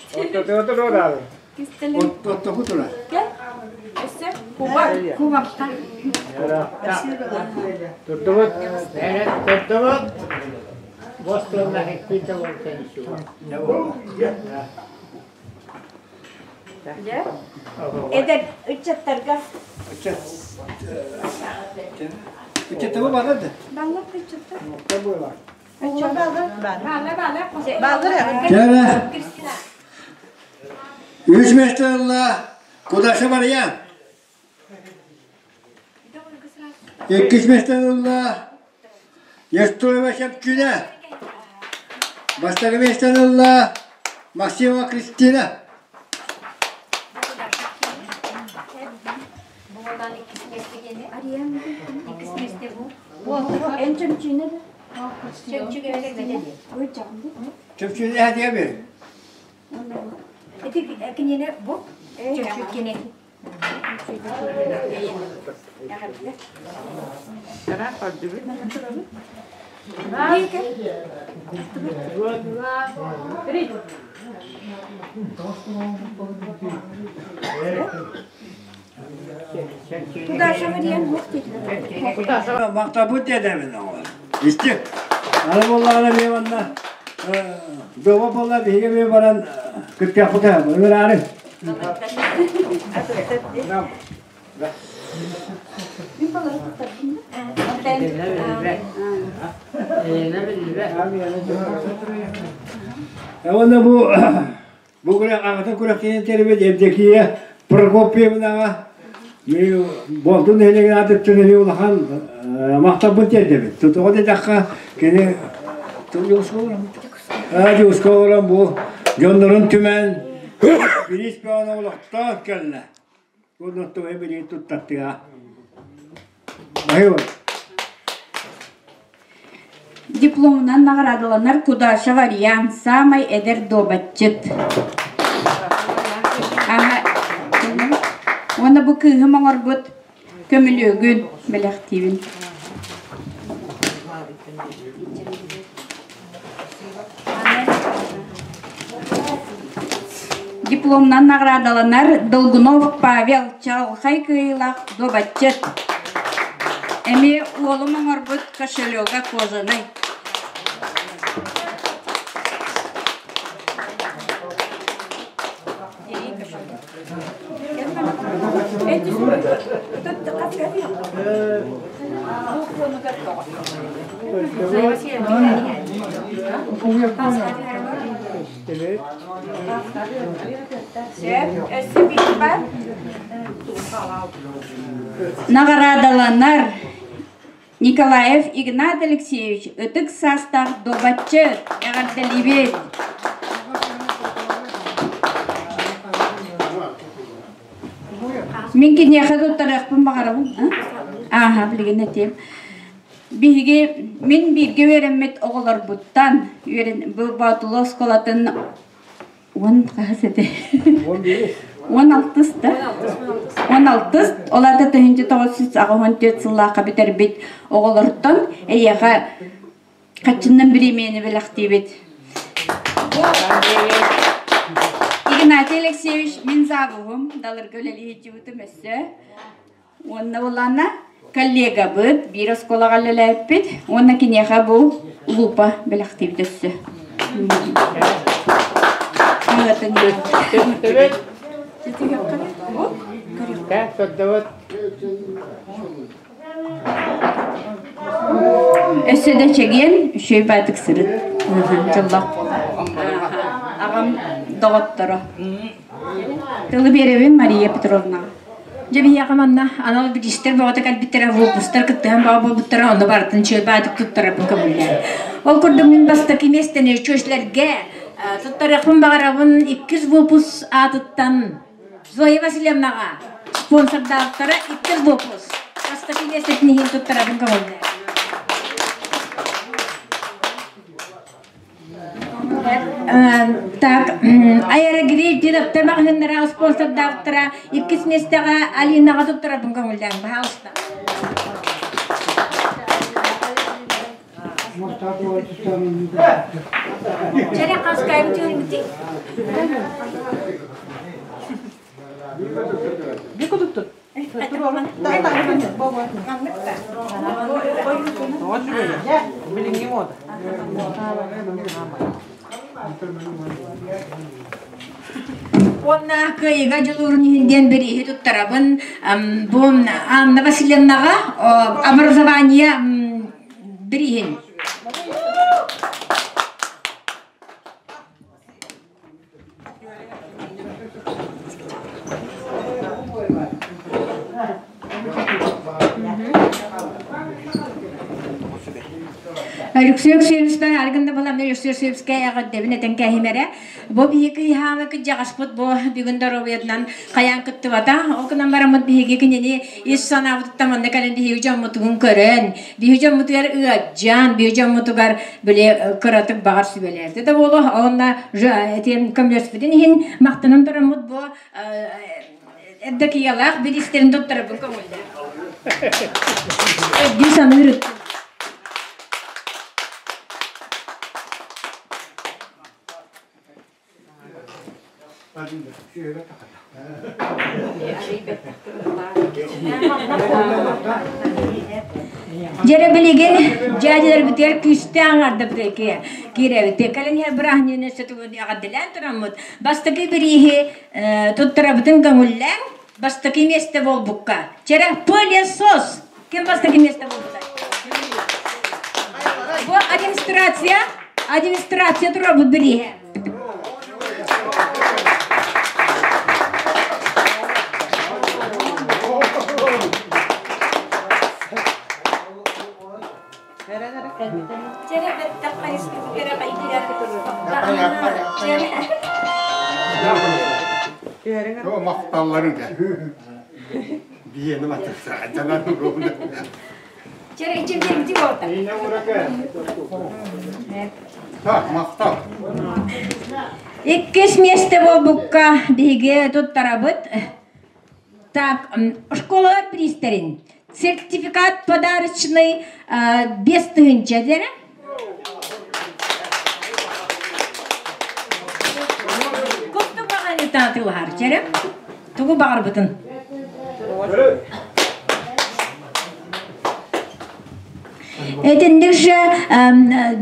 Кистене. Оттоку тура. Кел. Өссө. Куба. Куба. Турдубут. Турдубут. Бостонна хикпите Эдер ыччаттарга. Ыччаттары барар да. Баллар ыччаттар. Кэрэ. Үс миэстэ ылла Кудаша Мария. Иккис миэстэ ылла Нестоева Шепчүнэ. Бастакы миэстэни ылла Максимова Кристина. Чөмчүүнэ хатыга бер. Ити кинини бу чөмчүү кини. Куда Мария? Мактабыт дедемин оҕо. Исти. Аны буоллаҕына мен манна дома буолла биһиги мен баран кыттыахпыта ылыраары. Уонна бу бу күрэх аҕата күрэхтиин тэрибит Евдокия Прокопьевнаҕа Болтун нэһилиэгин аатыттан эмиэ улахан махталбын тиэрдэбит. Тоҕо диэтэххэ, кини Дьууска олорон бу дьоннорун түмэн бириис бөҕөнү олохтоох кэллэ. Уонна билигин туттартыга. Баһыыбын. Дипломунан наҕараадаланар Кудашев Ариан, саамай эдэр дуобатчыт. Уонна бу кыыһым оҥорбут көмүлүөгүн бэлэхтиибин. дипломунан наҕараадаланар Долгунов Павел чаҕылхай кыайыылаах дуобатчыт. Эмиэ уолум оҥорбут кошелега кожаный. Наҕараадаланар Николаев Игнат Алексеевич ытык саастаах дуобатчыт, эҕэрдэлиибит! Мин киниэхэ туттарыахпын баҕарабын. Ааһа, билигин этиэм. Биһиги мин бииргэ үөрэммит оҕолорбуттан үөрэн бу Боотулуу оскуолатын уон хаһыс этэ? 16 да? 16 ол аата 1984 сыллаахха бүтэрбит оҕолортон эйиэхэ хаччыннан бириэмийэни бэлэхтиибит. Игнатий Алексеевич мин завуһум далырга үлэлиһиччибитим өссө. Уонна улаана коллегабыт биир оскуолаҕа үлэлээппит уонна киниэхэ бу лупа бэлэхтиибит өссө. Өссө да чэгиэн, үчүгэй баатык сырыт. Дьоллоох буол. Аҕам доҕотторо. Тылы биэрэбин Мария Петровнаҕа. Дьэ биһиэхэ манна анал бириистэр бөҕөтө кэлбиттэрэ, выпустар кыттыһан бөҕө буолбуттара, онно барытын чүөл баадык туттарарбын көҥүллээн. Ол курдук мин бастакы миэстэни чүөчлэргэ туттарыахпын баҕарабын иккис выпуск аатыттан Зоя Васильевнаҕа спонсордаабыттара иккис выпуск. Бастакы миэстэтин иһин туттарабын көҥүллээн. Так, аэрогриль директор маҕаһыыннара спонсордаахтара иккис миэстэҕэ Алинаҕа туттарабын көҥүллээҥ, пожалуйста. Чэрэ хаскайым түөрбүтүй? Уонна кыайыыга дьулуурун иһин диэн бирииһи туттарабын. Бу Анна Васильевнаҕа образование бирииһин. Алексей Алексеевичтан аргында буолан Алексей Алексеевичка эҕэрдэбин этэн кэһимэрэ. Бу биһиги кыйһаама кыдьаҕаспыт бу бүгүн доруобуйатынан хайаан кыттыбата. Ол гынан бараммыт биһиги кинини ис санаабытыттан манна кэлэн биһиги дьоммутугун көрөн, биһиги дьоммутугар ыаддьаан, биһиги дьоммутугар били кыратык баҕар сүбэлээбитэ да буолуо. Онно этиэн көмөлөспүтүн иһин махтанан тураммыт бу Евдокиялаах бириистэрин туттарарбын көҥүллээх. Өйдүү саныыр Дьэрэ билигин дьээдьэлэрбитигэр күүстээх аҥардабытыгар киирэбит. Кэлин иһэр бырааһынньыгын өссө тугун эҕэрдэлээн тураммыт, бастакы бирииһи туттарабытын көҥүллээҥ, бастакы миэстэ буолбукка. Чэрэ пылесос! Ким бастакы миэстэ буолбута? Бу администрация, администрация турабыт бирииһэ. Махталларын Биэни матырсаатанан Чэрэ ичимдербити болта. Так, махтал. Иккис миэстэ буолбукка биһиги туттарабыт. Так, школалар бириистэрин сертификат подарочный 5000 дэрэ. Кутту баҕаны таатылар. тыаһар. Чэрэ, тугу баҕарбытын. Этинник же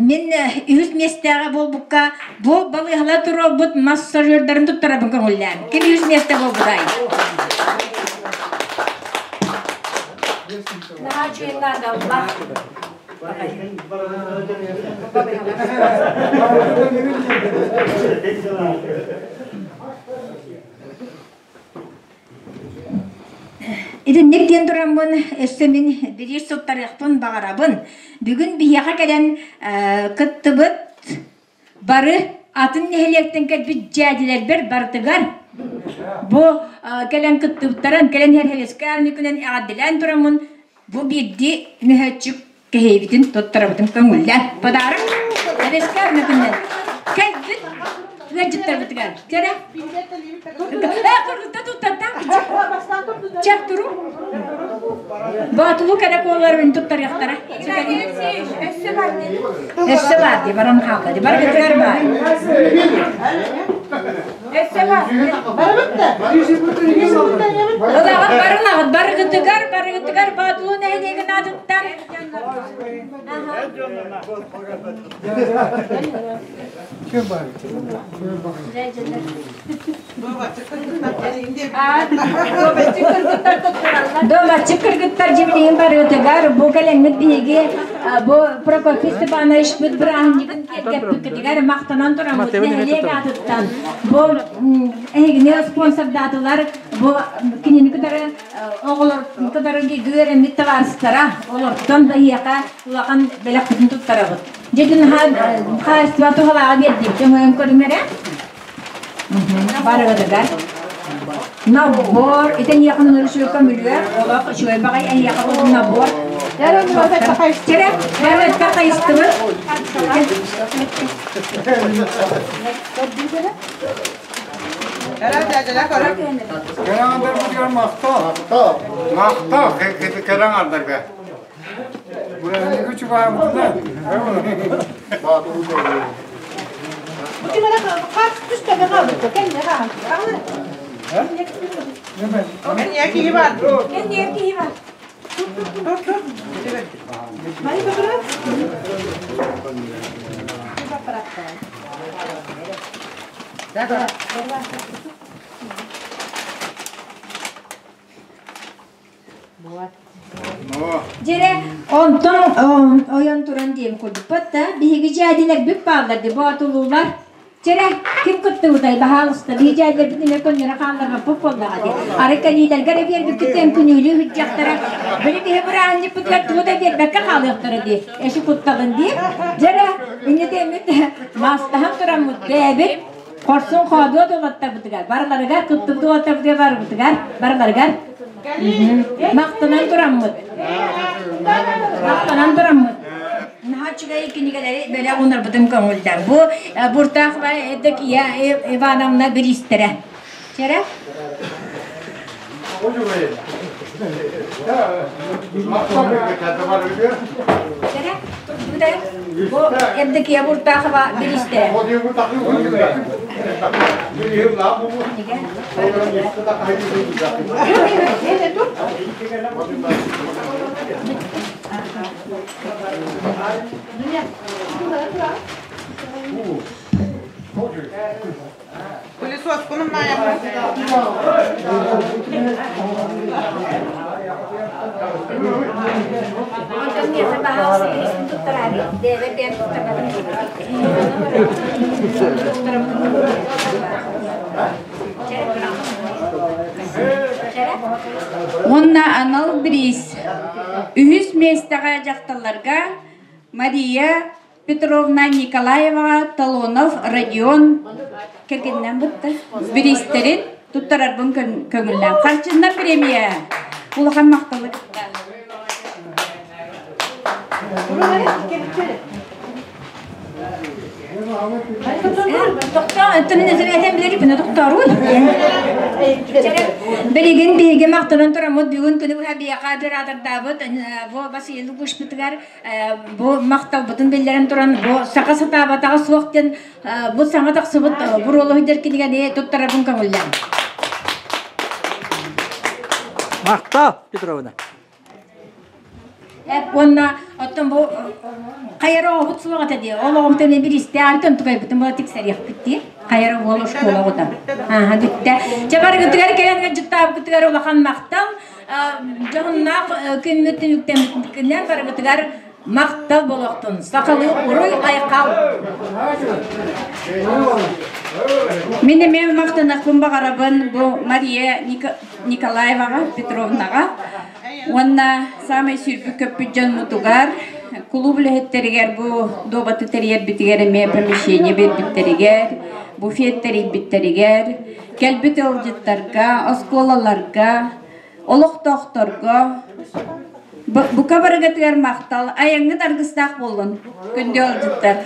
мин үһүс миэстэҕэ буолбукка бу балыыһалар туруорбут массажердарын туттарабын көҥүллээн. Ким үһүс миэстэ буолбутай? Наһаа үчүгэй наадаллах. Итинник диэн тураммын өссө мин бириис туттарыахпын баҕарабын. Бүгүн биһиэхэ кэлэн кыттыбыт бары атын нэһилиэктэн кэлбит дьээдилэрбэр барытыгар бу кэлэн кыттыбыттарын кэлэн иһэр күнэн эҕэрдэлээн тураммын бу биирдии мөһөөччүк кэһиибитин туттарабытын көҥүллээн подарок Эрэскэ күнэн кэлбит ыалдьыттарбытыгар кэрэ кыргытта туттартан чэх туру Боотулу кэрэ куоларын туттарыахтара өссө бар дии баран хаалла дии баргытыгар баар өссө бар Ылаҕыт барылаҕыт барыгытыгар барыгытыгар Боотулу нэһилиэгин аатыттан Дуобатчык кыргыттар дьибилигин барыытыгар бу кэлэҥҥит биһиги бу Прокопий Степановичпыт бырааһынньыгын киэргэппиккитигэр махтанан тураммыт нэһилиэк аатыттан бу эһигини спонсордаатылар бу кинини кытары оҕолор кытары үөрэммит табаарыстара олортон биһиэхэ улахан бэлэхпитин туттарабыт. Дьэ хаһаайыстыба туһалааҕа биэрдим. Өҥөйөн көрүҥ эрэ. Барыгытыгар. Набор. Ити эйиэхэ үчүгэй көмүлүө. Олох үчүгэй баҕай эйиэхэ буолун набор. Чэрэ, барыгытка хайыстыбыт. Кэрэ махтал. Махтал, кэрэ аҥардарга. Дьэрэ, онтон ойон туран диэн курдукпут да, биһиги дьээдилэрбит бааллар ди, боотулуулар. Дьэрэ, ким кыттыбытай, баһаалыста, биһи дьээдилэрбит эмиэ көннөрө хаалларбаппыт буоллаҕа дии. Арай кэлиилэргэ эрэ биэрбиккитин күнүүлүү сылдьахтара, били биһи бырааһынньыкпытыгар тугу да биэрбэккэ хаалыахтара дии, эши кутталын дии. Дьэрэ, инньэ диэммит маастаһан тураммыт бэйэбит хорсун хоодуот уолаттарбытыгар, барыларыгар кыттыбыт уолаттарбытыгар барыбытыгар, барыларыгар Махтанан тураммыт. Махтанан тураммыт. Наһаа үчүгэй кинигэлэри бэлэх уунарбытын көҥүллэр. Бу Буртахова Евдокия Ивановна бириистэрэ. Чэрэ? Чэрэ? Бу Евдокия Буртахова бириистэрэ. Онтон миэхэ баһаалыста бириистин туттараары, бэйэбэр бэйэм туттарбатым. Уонна анал бириис үһүс миэстэҕэ дьахталларга Мария Петровна Николаеваҕа Талонов Родион кэргэнинэн бытта бириистэрин туттарарбын көҥүллээн. Харчыннан премия улахан махталы кытта. Тохтоо, өттүнүн эзэбэтэн билэриппин тохтооруун. Билигин биһиги махтанан тураммыт бүгүн күнү быһа биһиэхэ оператордаабыт бу Василий Лукушпытыгар бу махталбытын биллэрэн туран бу саха сатаабатаҕа суох диэн бу саҥа тахсыбыт буруолуһуйдар кинигэни туттарарбын көҥүллээн. Махтал, Петровна. Уонна оттон бу хайара оҕобут суох этэ дии. Ол оҕом төнө биристэ антон тукайбытын була тиксэриэхпит дии. Хайара уол оскуола оҕото. Ааха бүттэ. Чэ барыгытыгар кэлэн ыалдьыттаабыккытыгар улахан махтал. Дьоһуннаах күммүт түмүктэммитинэн барыгытыгар махтал буолуохтун. Сахалыы уруй айхал. Мин эмиэ махтанахпын баҕарабын бу Мария Николаеваҕа Петровнаҕа Уонна саамай сүүрбүт көппүт дьоммутугар, кулууп үлэһиттэригэр бу дуобаты тэрийэрбитигэр эмиэ помещение биэрбиттэригэр, буфет тэрийбиттэригэр, кэлбит ыалдьыттарга, оскуолаларга, олохтоохторго бука барыгытыгар махтал, айаҥҥыт аргыстаах буоллун, күндү ыалдьыттар.